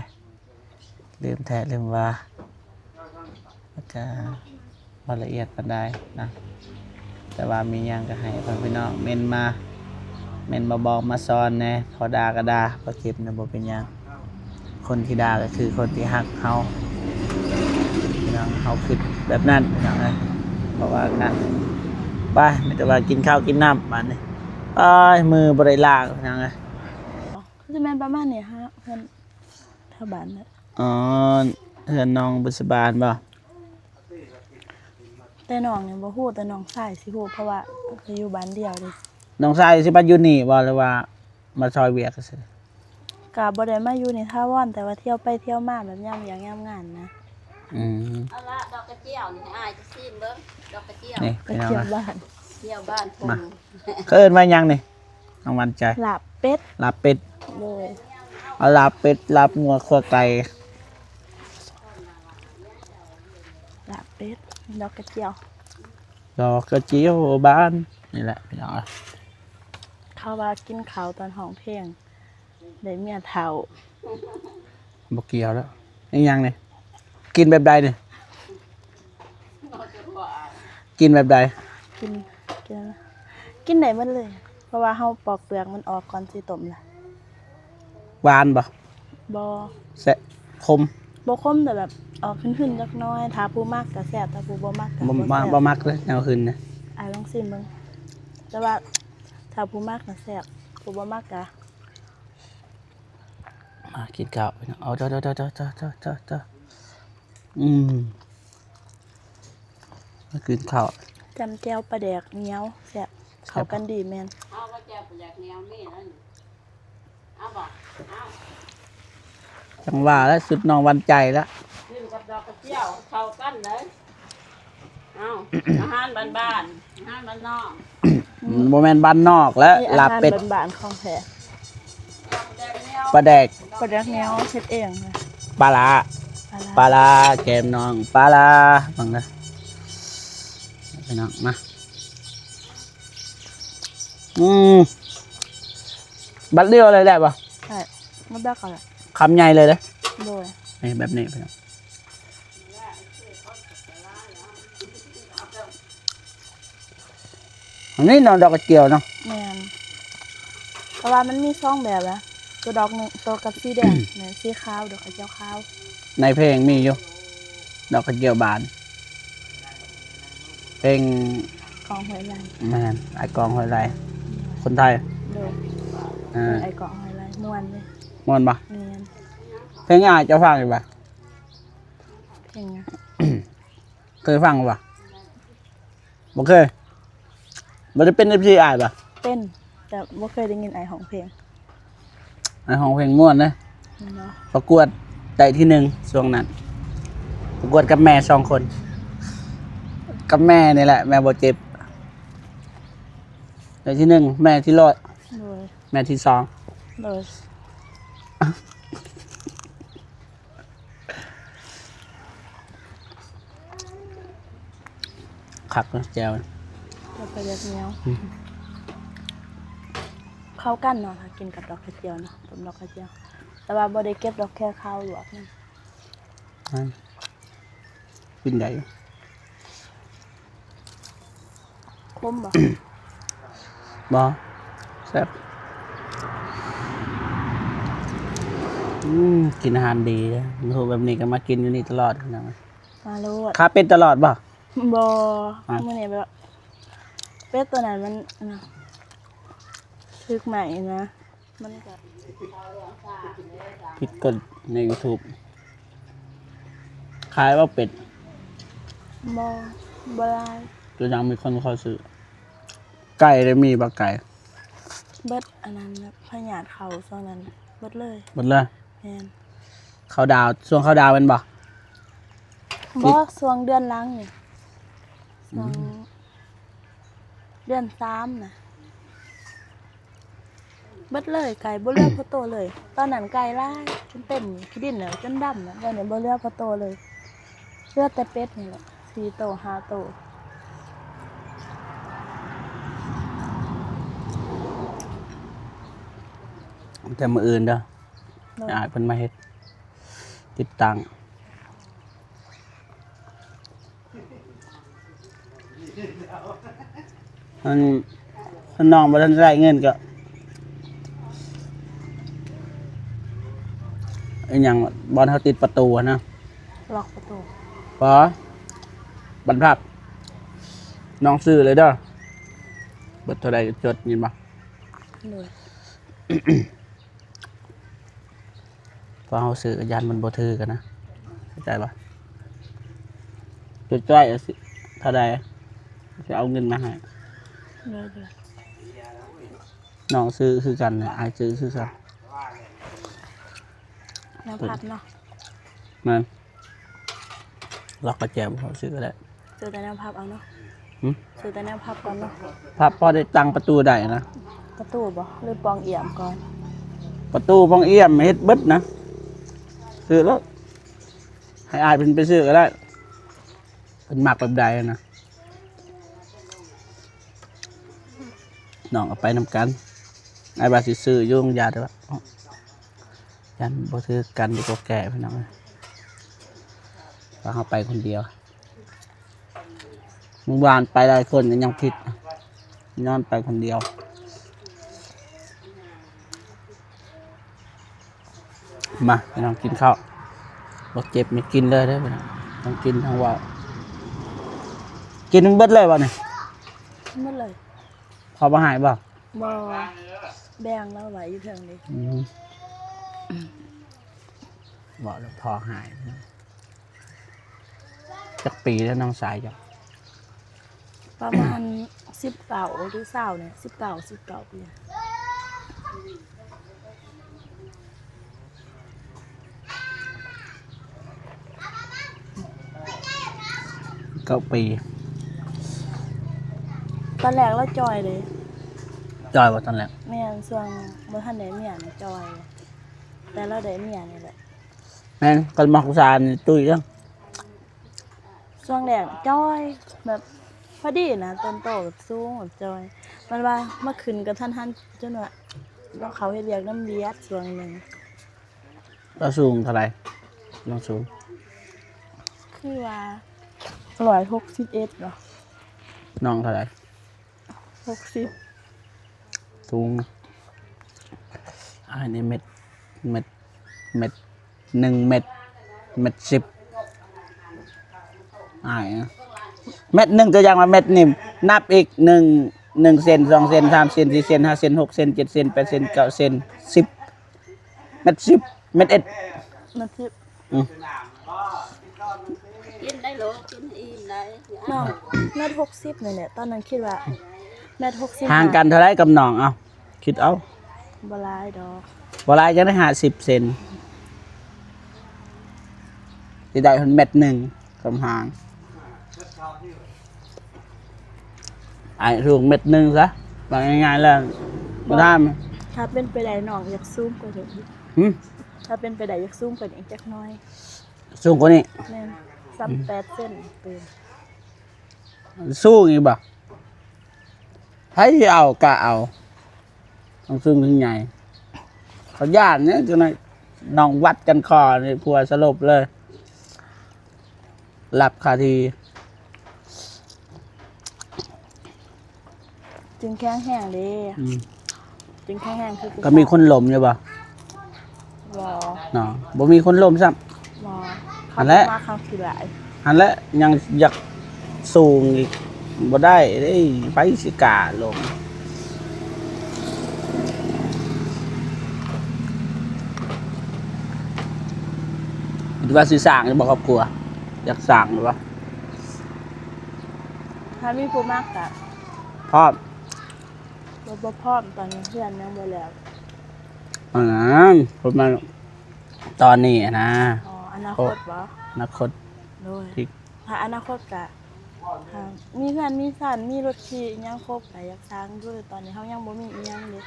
ລືມແທ້ລືມວ່າ ແລ້ວກໍບໍ່ລະອຽດປານໃດນະ ແຕ່ວ່າມີຫຍັງກໍໃຫ້ພໍ່ແມ່ພີ່ນ້ອງເມັ້ນມາ ເມັ້ນມາບອກມາສອນແດ່ ພໍດ່າກໍດ່າ ບໍ່ເຈັບນະ ບໍ່ເປັນຫຍັງ. ຄົນທີ່ດ່າກໍຄືຄົນທີ່ຮັກເຮົາ ພີ່ນ້ອງ ເຮົາຄິດແບບນັ້ນ ພີ່ນ້ອງເອີຍ ເພາະວ່າການ ໄປ ມີແຕ່ວ່າກິນເຂົ້າກິນນ້ຳບາດນີ້ ອ້າຍ ມືບໍ່ໄດ້ລ້າງ ພີ່ນ້ອງເອີຍ ຄືຊິແມ່ນປະມານນີ້ ຫາເຮືອນແຖວບ້ານແຫຼະ ອໍ ເຮືອນນ້ອງບຸດສະບານບໍ່? ແຕ່ນ້ອງນີ້ບໍ່ຮູ້ ແຕ່ນ້ອງຊາຍຊິຮູ້ ເພາະວ່າກໍຢູ່ບ້ານດຽວເດ້ ນ້ອງຊາຍຊິມາຢູ່ນີ້ບໍ່ ຫຼືວ່າ ມາຊ່ອຍວຽກຊື່ ກະບໍ່ໄດ້ມາຢູ່ນີ້ຖາວອນ ແຕ່ວ່າທ່ຽວໄປທ່ຽວມາແບບຍາມວຽກຍາມງານນະ ອືມ ເອົາລະ ດອກກະຈຽວນີ້ ໃຫ້ອ້າຍຊິຊີມເບິ່ງ ດອກກະຈຽວ ນີ້ ກະຈຽວບ້ານ ຈຽວບ້ານ ມາ ເຂົາເອີ້ນວ່າຫຍັງນີ້ ນ້ອງຫວານໃຈ? ລາບເປັດ ລາບເປັດ ໂດຍ ເອົາລາບເປັດ ລາບງົວ ຂົ້ວໄກ່ ລາບເປັດ ດອກກະຈຽວ ດອກກະຈຽວບ້ານ ນີ້ແຫຼະ ພີ່ນ້ອງ ເຂົາວ່າກິນເຂົ້າຕອນຮ້ອງເພງ ໄດ້ເມຍເຖົ້າ ບໍ່ກ່ຽວແລ້ວ ອີຫຍັງນີ້ ກິນແບບໃດນີ້ ກິນແບບໃດ? ກິນ ກິນ ກິນໄດ້ໝົດເລີຍ ເພາະວ່າເຮົາປອກເປືອກມັນອອກກ່ອນຊິຕົ້ມລະ ຫວານບໍ່? ບໍ່ ແຊະ ຂົມ ບໍ່ຂົມ ແຕ່ແບບອອກຫຶນໆຈັກໜ້ອຍ ຖ້າຜູ້ມັກກໍແຊບ ຖ້າຜູ້ບໍ່ມັກກໍບໍ່ແຊບ ບໍ່ມັກເລີຍແນວຫຶນນະ ອ້າຍລອງຊີມເບິ່ງ ແຕ່ວ່າຖ້າຜູ້ມັກກໍແຊບ ຜູ້ບໍ່ມັກກໍ ມາກິນເຂົ້າ ເອົາ ເຈົ້າ ເຈົ້າ ເຈົ້າ ເຈົ້າ ເຈົ້າ ເຈົ້າ ເຈົ້າ ອືມ ມາກິນເຂົ້າ ຈ້ຳແຈ່ວປາແດກໜຽວ ແຊບ ແຊບ ເຂົ້າກັນດີແມ່ນ ເອົາບໍ່ ແຈ່ວປາແດກໜຽວມີນັ້ນ ເອົາບໍ່ ເອົາ ຈັ່ງວ່າລະ ສຸດນ້ອງຫວານໃຈລະ ກິນກັບດອກກະຈຽວເຂົ້າກັນເລີຍ. ເອົ້າ ອາຫານບ້ານໆ ອາຫານບ້ານນອກ ອືມ ບໍ່ແມ່ນບ້ານນອກແລ້ວ ເອີຍ ລາບເປັດ ອາຫານບ້ານໆຂອງແທ້ ປາແດກ ປາແດກແນວເຮັດເອງ ປາຫຼ້າ ປາ ປາ ຫຼ້າ ແກມນ້ອງປາຫຼ້າ ເບິ່ງເດີພີ່ນ້ອງ ມາ ອືມ ບັດດຽວເລີຍແຫຼະບໍ່? ໃຊ່ ມັນແບບກໍແຫຼະ ຄຳໃຫຍ່ເລີຍເດ້ ໂດຍ ນີ້ແບບນີ້ພີ່ນ້ອງ ອັນນີ້ເນາະ ດອກກະຈຽວເນາະ ແມ່ນ ເພາະວ່າມັນມີສອງແບບນະ ໂຕດອກໜຶ່ງ ໂຕກັບສີແດງ ແມ່ນສີຂາວ ດອກກະຈຽວຂາວ ໃນເພງມີຢູ່ ດອກກະຈຽວບານ ເພງ ກອງຫ້ວຍໄລ່ ແມ່ນ ອ້າຍກອງຫ້ວຍໄລ່ ຄົນໄທ ໂດຍ ເອີ ອ້າຍກອງຫ້ວຍໄລ່ ມ່ວນເດ້ ມ່ວນບໍ່? ແມ່ນ ເພງອ້າຍເຈົ້າຟັງຢູ່ບໍ່? ເພງຫຍັງ? ເຄີຍຟັງບໍ່? ບໍ່ເຄີຍ ບໍ່ໄດ້ເປັນເອັຟຊີອ້າຍບໍ່? ເປັນ ແຕ່ບໍ່ເຄີຍໄດ້ຍິນອ້າຍຮ້ອງເພງ ອ້າຍຮ້ອງເພງມ່ວນເດ້ ປະກວດໄດ້ທີໜຶ່ງຊ່ວງນັ້ນ ປະກວດກັບແມ່ສອງຄົນ ກັບແມ່ນີ້ແຫຼະ ແມ່ບໍ່ເຈັບ ໄດ້ທີໜຶ່ງ ແມ່ທີຮ້ອຍ ໂດຍ ແມ່ທີສອງ ໂດຍ ຄັກເນາະແຈ່ວ ແຈ່ວປາແດກແນວ ອືມ ເຂົ້າກັນເນາະ ຖ້າກິນກັບດອກກະຈຽວເນາະ ຕົ້ມດອກກະຈຽວ ແຕ່ວ່າບໍ່ໄດ້ເກັບດອກແຄເຂົ້າລວກນຳ ກິນໄດ້ ຂົມບໍ່? ບໍ່ ແຊບ ອືມ ກິນອາຫານດີເດ້ ຮູ້ແບບນີ້ກໍມາກິນຢູ່ນີ້ຕະຫຼອດພີ່ນ້ອງ ມາໂລດ ຄາເປັດຕະຫຼອດບໍ່? ບໍ່ ມື້ນີ້ແບບ ເປັດຕົວນັ້ນມັນ ອັນນະ ຖືກໄໝ້ນະ ມັນກໍຜິດກົດໃນຢູທູບ ຂາຍບໍ່ເປັດ? ບໍ່ ບໍ່ຫຼາຍ ຄືຍັງມີຄົນຂໍຊື້ ໄກ່ໄດ້ມີບໍ່ໄກ່? ເບິດ ອັນນັ້ນ ພະຍາດເຂົ້າຊ່ວງນັ້ນ ເບິດເລີຍ ເບິດເລີຍ ແມ່ນ ເຂົ້າດາວ ຊ່ວງເຂົ້າດາວແມ່ນບໍ່? ບໍ່ ຊ່ວງເດືອນຫຼັງນີ້ ອືມ ຊ່ວງເດືອນສາມນະ ເບິດເລີຍ ໄກ່ບໍ່ເຫຼືອພໍໂຕເລີຍ ຕອນນັ້ນໄກ່ຫຼາຍຈົນເຕັມຂີ້ດິນແລ້ວ ຈົນດຳແລ້ວ ດຽວນີ້ບໍ່ເຫຼືອພໍໂຕເລີຍ ເຫຼືອແຕ່ເປັດນີ້ແຫຼະ ສີ່ໂຕ ຫ້າໂຕ ແຕ່ມື້ອື່ນເດີ ໂດຍ ໃຫ້ອ້າຍເພິ່ນມາເຮັດ ຕິດຕັ້ງ ອັນ ຄັນນ້ອງບໍ່ທັນໄດ້ເງິນກໍ ອີຫຍັງ ບ່ອນເຮົາຕິດປະຕູຫັ້ນນະ ລັອກປະຕູ ບໍ່ ບັນພັບ ນ້ອງຊື້ເລີຍເດີ ເບິດເທົ່າໃດກໍຈົດ ຍິນບໍ່? ໂດຍ ເພາະເຮົາຊື້ກໍຢ້ານມັນບໍ່ຖືກຫັ້ນນະ ເຂົ້າໃຈບໍ່? ຈົດໄວ້ ເທົ່າໃດ ຊິເອົາເງິນມາໃຫ້ ໂດຍໆ ນ້ອງຊື້ຄືກັນ ອ້າຍຊື້ຄືກັນ ແນວພັບເນາະ ແມ່ນ ລັອກກະແຈບໍ່ ຊື້ກໍໄດ້ ຊື້ແຕ່ແນວພັບເອົາເນາະ ຫື ຊື້ແຕ່ແນວພັບກ່ອນເນາະ ພັບພໍໄດ້ຕັ້ງປະຕູໄດ້ນະ ປະຕູບໍ່ ຫຼືປ່ອງອ່ຽມກ່ອນ ປະຕູປ່ອງອ່ຽມເຮັດເບິດນະ ຊື້ໂລດ ໃຫ້ອ້າຍເພິ່ນໄປຊື້ກໍໄດ້ ເພິ່ນມັກແບບໃດນະ ນ້ອງກໍໄປນຳກັນ ອ້າຍວ່າຊິຊື້ຢູ່ ຢ້ານແຕ່ວ່າ ຢ້ານບໍ່ຖືກກັນ ດີກວ່າແກ້ພີ່ນ້ອງເອີຍ ວ່າເຮົາໄປຄົນດຽວ ມື້ວານໄປຫຼາຍຄົນກໍຍັງຜິດ ຍ້ອນໄປຄົນດຽວ ມາພີ່ນ້ອງກິນເຂົ້າ ບໍ່ເຈັບມີກິນເລີຍເດີພີ່ນ້ອງ ທັງກິນທັງເວົ້າ ກິນເບິດເລີຍບໍ່ນີ້? ເບິດເລີຍ ພໍບໍ່ຫາຍບໍ່? ບໍ່ ແບ່ງລາວໄວ້ຢູ່ເທິງເດ້ ອືມ ເວົ້າແລ້ວພໍຫາຍ ຈັກປີແລ້ວນ້ອງຊາຍເຈົ້າ? ປະມານສິບເກົ້າ ຫຼື ຊາວນີ້ ສິບເກົ້າ ສິບເກົ້າປີ ເກົ້າປີ ຕອນແລກລາວຈ່ອຍເດ້ ຈ່ອຍບໍ່ຕອນແລກ? ແມ່ນ ຊ່ວງບໍ່ທັນໄດ້ເມຍນີ້ຈ່ອຍ ແຕ່ລາວໄດ້ເມຍນີ້ແຫຼະ. ແມ່ນ ຄັນມັກຜູ້ຊາຍນີ້ຕຸ້ຍເດີ້. ຊ່ວງແລກຈ່ອຍ ແບບພໍດີນະ ຕົນໂຕແບບສູງແບບຈ່ອຍ ມັນວ່າມາຂຶ້ນກະທັນຫັນ ຈົນວ່າລາວເຂົ້າເຮັດວຽກນຳວຽດຊ່ວງໜຶ່ງ. ລາວສູງເທົ່າໃດ? ລາວສູງ ຄືວ່າຮ້ອຍຫົກສິບເອັດເນາະ. ນ້ອງເທົ່າໃດ? ຫົກສິບ. ສູງ ອ້າຍນີ້ເມັດ ເມັດ ເມັດ ໜຶ່ງເມັດ ເມັດສິບ. ອ້າຍ ເມັດໜຶ່ງ ຕົວຢ່າງວ່າເມັດນີ້ ນັບອີກ ໜຶ່ງ ໜຶ່ງເຊັນ ສອງເຊັນ ສາມເຊັນ ສີ່ເຊັນ ຫ້າເຊັນ ຫົກເຊັນ ເຈັດເຊັນ ແປດເຊັນ ເກົ້າເຊັນ ສິບ. ເມັດສິບ ເມັດເອັດ ເມັດສິບ. ອືມ ກິນໄດ້ໂລ ກິນໃຫ້ອີ່ມໄດ້. ນ້ອງເມັດຫົກສິບນີ້ແຫຼະ ຕອນນັ້ນຄິດວ່າເມັດຫົກສິບ. ຫ່າງກັນເທົ່າໃດກັບນ້ອງ? ເອົາ ຄິດເອົາ. ບໍ່ຫຼາຍດອກ. ບໍ່ຫຼາຍ ຈັ່ງໄດ້ຫ້າສິບເຊັນ ຊິໄດ້ເພິ່ນເມັດໜຶ່ງ ຄວາມຫ່າງ. ອ້າຍສູງເມັດໜຶ່ງຊະ ວ່າງ່າຍໆແລ້ວ. ບໍ່ຖາມ ຖ້າເປັນໄປໄດ້ນ້ອງຢາກສູງກວ່ານີ້. ຫື? ຖ້າເປັນໄປໄດ້ຢາກສູງກວ່ານີ້ຈັກໜ້ອຍ. ສູງກວ່ານີ້? ແມ່ນ ສາມແປດເຊັນ. ສູງອີກບໍ່? ໃຜຊິເອົາກະເອົາ ທັງສູງທັງໃຫຍ່. ເຂົາຢ້ານເດ້ ຈັ່ງໃດນ້ອງວັດກັນຄໍນີ້ ຜົວສະຫຼົບເລີຍ. ຫຼັບຄາທີ່. ຈຶ່ງແຂງແຮງເດ້. ອືມ ຈຶ່ງແຂງແຮງຄື ກໍມີຄົນລົມຢູ່ບໍ່? ບໍ່ເນາະ ບໍ່ມີຄົນລົມຊ້ຳ. ບໍ່ ຫັ້ນແຫຼະ ເຂົາບໍ່ມັກເຮົາຂີ້ຫຼາຍ. ຫັ້ນແຫຼະ ຍັງຢາກສູງອີກ ບໍ່ໄດ້ເດ້ ໃຜຊິກ້າລົງ. ຄິດວ່າຊິສ້າງຢູ່ບໍ່ຄອບຄົວ? ຢາກສ້າງຢູ່ບໍ່? ຖ້າມີຜູ້ມັກກະພ້ອມ. ບໍ່ ບໍ່ພ້ອມ ຕອນນີ້ເຮືອນຍັງບໍ່ແລ້ວ. ອັນນັ້ນ ເພິ່ນມາຕອນນີ້ນະ. ອໍ ອະນາຄົດບໍ? ອະນາຄົດ. ໂດຍ ທີ່ ຖ້າອະນາຄົດກະ ຖ້າມີເຮືອນມີຊານ ມີລົດຂີ່ອີ່ຫຍັງຄົບ ກະຢາກສ້າງຢູ່. ຕອນນີ້ເຮົາຍັງບໍ່ມີອີ່ຫຍັງເດ້.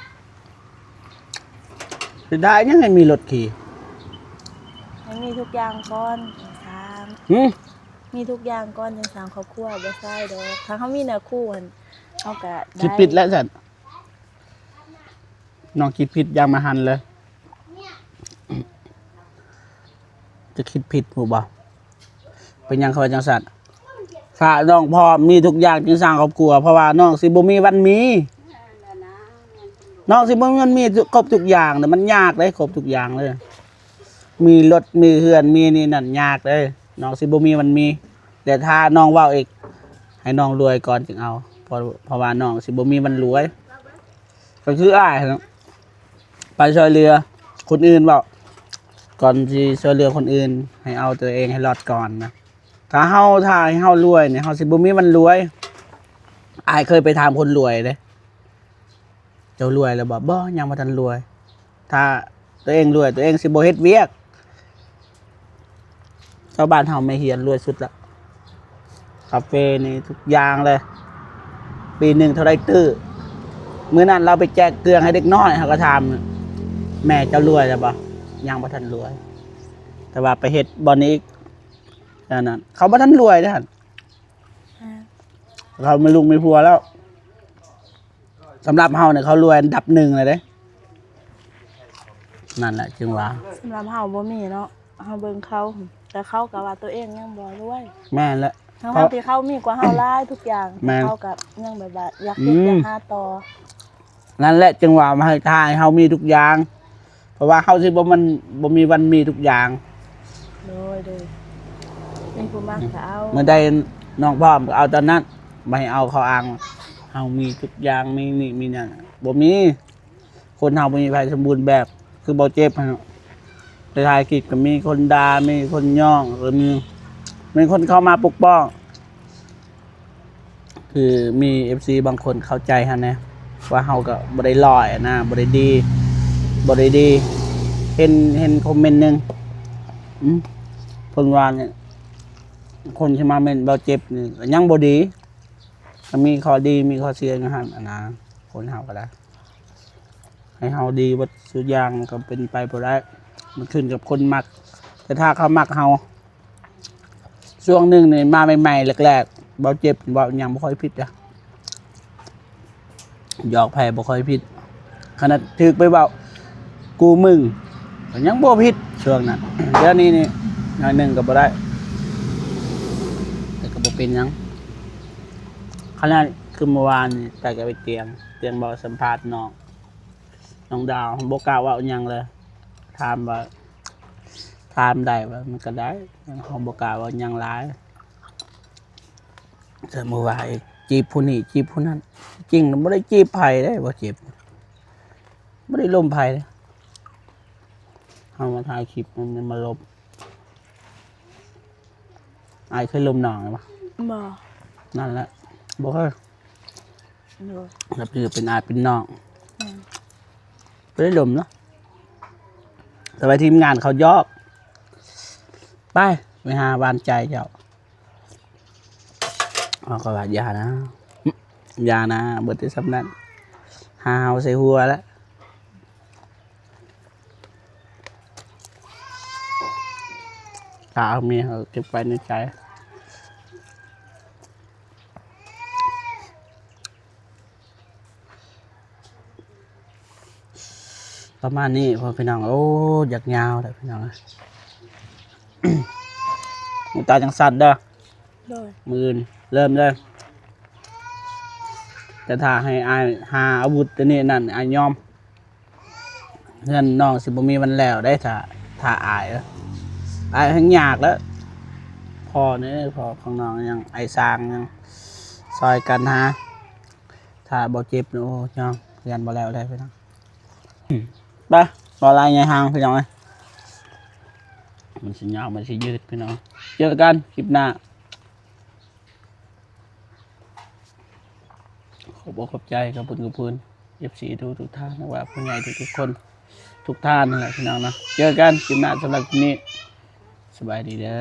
ເສຍດາຍຫຍັງໃຫ້ມີລົດຂີ່? ໃຫ້ມີທຸກຢ່າງກ່ອນຈັ່ງສ້າງ. ຫື? ມີທຸກຢ່າງກ່ອນຈັ່ງສ້າງຄອບຄົວ ບໍ່ຊາຍດອກ. ຖ້າເຮົາມີເນື້ອຄູ່ຫັ້ນ ເຮົາກະໄດ້. ຊິປິດແລ້ວຊັ້ນ. ນ້ອງຄິດຜິດຢ່າງມະຫັນເລີຍ. ຈະຄິດຜິດຮູ້ບໍ່? ເປັນຫຍັງເຂົາວ່າຈັ່ງຊັ້ນ? ຖ້ານ້ອງພ້ອມມີທຸກຢ່າງຈຶ່ງສ້າງຄອບຄົວ ເພາະວ່ານ້ອງຊິບໍ່ມີວັນມີ. ນ້ອງຊິບໍ່ມີວັນມີຄົບທຸກຢ່າງເດ້ ມັນຍາກເດ້ ຄົບທຸກຢ່າງເລີຍ. ມີລົດ ມີເຮືອນ ມີນີ້ນັ້ນ ຍາກເດ້ ນ້ອງຊິບໍ່ມີວັນມີ. ແຕ່ຖ້ານ້ອງເວົ້າອີກ ໃຫ້ນ້ອງລວຍກ່ອນຈຶ່ງເອົາ ເພາະ ເພາະວ່ານ້ອງຊິບໍ່ມີວັນລວຍ. ກໍຄືອ້າຍຫັ້ນນະ ໄປຊ່ວຍເຫຼືອຄົນອື່ນເວົ້າ ກ່ອນຊິຊ່ວຍເຫຼືອຄົນອື່ນ ໃຫ້ເອົາຕົວເອງໃຫ້ລອດກ່ອນນະ. ຖ້າເຮົາ ຖ້າໃຫ້ເຮົາລວຍນີ້ ເຮົາຊິບໍ່ມີວັນລວຍ. ອ້າຍເຄີຍໄປຖາມຄົນລວຍເດ້. ເຈົ້າລວຍແລ້ວບໍ່? ບໍ່ ຍັງບໍ່ທັນລວຍ. ຖ້າຕົວເອງລວຍ ຕົວເອງຊິບໍ່ເຮັດວຽກ. ຊາວບ້ານເຮົາແມ່ເຮຍນລວຍສຸດລະ. ກາເຟນີ້ທຸກຢ່າງເລີຍ. ປີໜຶ່ງເທົ່າໃດຕື້? ມື້ນັ້ນລາວໄປແຈກເຄື່ອງໃຫ້ເດັກນ້ອຍ ເຮົາກໍຖາມ ແມ່ເຈົ້າລວຍແລ້ວບໍ່? ຍັງບໍ່ທັນລວຍ. ແຕ່ວ່າໄປເຮັດບ່ອນນີ້ອີກ ອັນນັ້ນ ເຂົາບໍ່ທັນລວຍເດ້ຫັ້ນ. ອ່າ ເຂົາມີລູກມີຜົວແລ້ວ. ສຳລັບເຮົານີ້ເຂົາລວຍອັນດັບໜຶ່ງເລີຍເດ້. ນັ້ນແຫຼະຈຶ່ງວ່າ ສຳລັບເຮົາບໍ່ມີເນາະ ເຮົາເບິ່ງເຂົາ ແຕ່ເຂົາກໍວ່າຕົວເອງຍັງບໍ່ລວຍ. ແມ່ນແຫຼະ ທັງໆທີ່ເຂົາມີກວ່າເຮົາຫຼາຍທຸກຢ່າງ. ແມ່ນ ເຂົາກໍຍັງແບບວ່າຢາກເຮັດ ອືມ ຢາກຫາຕໍ່. ນັ້ນແຫຼະຈຶ່ງວ່າມາໃຫ້ ຖ້າໃຫ້ເຮົາມີທຸກຢ່າງ ເພາະວ່າເຮົາຊິບໍ່ ມັນບໍ່ມີວັນມີທຸກຢ່າງ. ໂດຍ ໂດຍ ມີຜູ້ມັກກໍເອົາ. ມື້ໃດນ້ອງພ້ອມກໍເອົາຕອນນັ້ນ. ບໍ່ໃຫ້ເອົາເຂົ້າອ້າງ ເຮົາມີທຸກຢ່າງ ມີນີ້ມີນັ້ນ ບໍ່ມີ. ຄົນເຮົາບໍ່ມີໃຜສົມບູນແບບ ຄືບໍ່ເຈັບຫັ້ນ. ໄປຖ່າຍຄລິບກໍມີຄົນດ່າ ມີຄົນຍ້ອງ ກໍມີ ມີຄົນເຂົ້າມາປົກປ້ອງ. ຄືມີເອັຟຊີບາງຄົນເຂົ້າໃຈເຮົາແດ່ ວ່າເຮົາກໍບໍ່ໄດ້ຫຼ້ອຍນະ ບໍ່ໄດ້ດີ ບໍ່ໄດ້ດີ. ເຫັນ ເຫັນຄອມເມັນໜຶ່ງ ອືມ ເພິ່ນວ່ານີ້ ຄົນທີ່ມາເມັນບໍ່ເຈັບນີ້ກໍຍັງບໍ່ດີ. ກໍມີຂໍ້ດີມີຂໍ້ເສຍຢູ່ຫັ້ນນະ ຄົນເຮົາກໍໄດ້. ໃຫ້ເຮົາດີເບິດຊຸດຢ່າງກໍເປັນໄປບໍ່ໄດ້. ມັນຂຶ້ນກັບຄົນມັກ ແຕ່ຖ້າເຂົາມັກເຮົາ ຊ່ວງໜຶ່ງນີ້ມາໃໝ່ໆ ແລກໆ ເວົ້າເຈັບເວົ້າຫຍັງບໍ່ຄ່ອຍຜິດເດ້ ຢອກໃຜບໍ່ຄ່ອຍຜິດ ຂະໜາດຖືກໄປເວົ້າກູ່ມຶງ ກໍຍັງບໍ່ຜິດຊ່ວງນັ້ນ ດຽວນີ້ນີ້ໜ້ອຍໜຶ່ງກໍບໍ່ໄດ້ ແຕ່ກໍບໍ່ເປັນຫຍັງ ຂະໜາດຄືມື້ວານນີ້ ໄປກໍໄປຕຽງ ຕຽງເວົ້າສຳພາດນ້ອງ ນ້ອງດາວ ບໍ່ກ້າເວົ້າຫຍັງເລີຍ ຖາມວ່າ ຖາມໄດ້ວ່າມັນກໍໄດ້ ເຮົາບໍ່ກ້າເວົ້າຫຍັງຫຼາຍ ແຕ່ມື້ວານອີກ ຈີບຜູ້ນີ້ຈີບຜູ້ນັ້ນ ຈິງບໍ່ໄດ້ຈີບໃຜເດ້ ບໍ່ເຈັບ ບໍ່ໄດ້ລົມໃຜເດ້ ເຮົາມາຖ່າຍຄລິບ ມັນມາລົມ ອ້າຍເຄີຍລົມນ້ອງບໍ່? ບໍ່ ນັ້ນແຫຼະ ບໍ່ເຄີຍ ໂດຍ ແລ້ວເປັນອ້າຍເປັນນ້ອງ ແມ່ນ ບໍ່ໄດ້ລົມເນາະ ແຕ່ວ່າທີມງານເຂົາຢອກ ໄປ ໄປຫາຫວານໃຈເຈົ້າ ເຮົາກໍວ່າຢ່ານະ ຢ່ານະ ເບິດແຕ່ສ່ຳນັ້ນ ຫາເຮົາໃສ່ຫົວແລ້ວ ຖ້າເອົາເມຍເຮົາເກັບໄວ້ໃນໃຈ ປະມານນີ້ພໍ່ພີ່ນ້ອງ ໂອ້ ຢາກຍາວແລ້ວພີ່ນ້ອງ ຫູຕາຈັ່ງສັ່ນເດີ ໂດຍ ມື້ອື່ນເລີ່ມເລີຍ ແຕ່ຖ້າໃຫ້ອ້າຍຫາອາວຸດອັນນີ້ນັ້ນ ອ້າຍຍອມ ເຮືອນນ້ອງຊິບໍ່ມີວັນແລ້ວໄດ໋ ຖ້າ ຖ້າອ້າຍ ອ້າຍແຮ່ງຍາກແລ້ວ ພໍ່ນີ້ ພໍ່ຂອງນ້ອງຍັງ ອ້າຍຊ່າງຍັງຊ່ອຍກັນຫາ ຖ້າບໍ່ເຈັບນີ້ ໂອ້ ຍອມ ເຮືອນບໍ່ແລ້ວໄດ໋ພີ່ນ້ອງ ໄປ ບໍ່ຫຼາຍໃຫຍ່ຫ່າງພີ່ນ້ອງເອີຍ ມັນຊິຍາວ ມັນຊິຍືດພີ່ນ້ອງ ເຈີກັນຄລິບໜ້າ ຂອບອົກຂອບໃຈ ຂອບຄຸນຂອບຄຸນ ເອັຟຊີ ທຸກໆທ່ານ ຫຼືວ່າຜູ້ໃຫຍ່ທຸກໆຄົນ ທຸກທ່ານນັ້ນແຫຼະພີ່ນ້ອງເນາະ ເຈີກັນຄລິບໜ້າ ສຳລັບຄລິບນີ້ ສະບາຍດີເດີ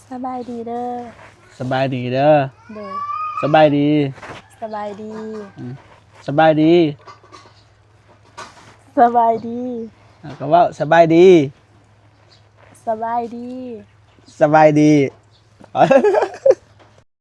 ສະບາຍດີເດີ ສະບາຍດີເດີ ໂດຍ ສະບາຍດີ ສະບາຍດີ ອືມ ສະບາຍດີ ສະບາຍດີ ອ່າ ກໍເວົ້າສະບາຍດີ ສະບາຍດີ ສະບາຍດີ.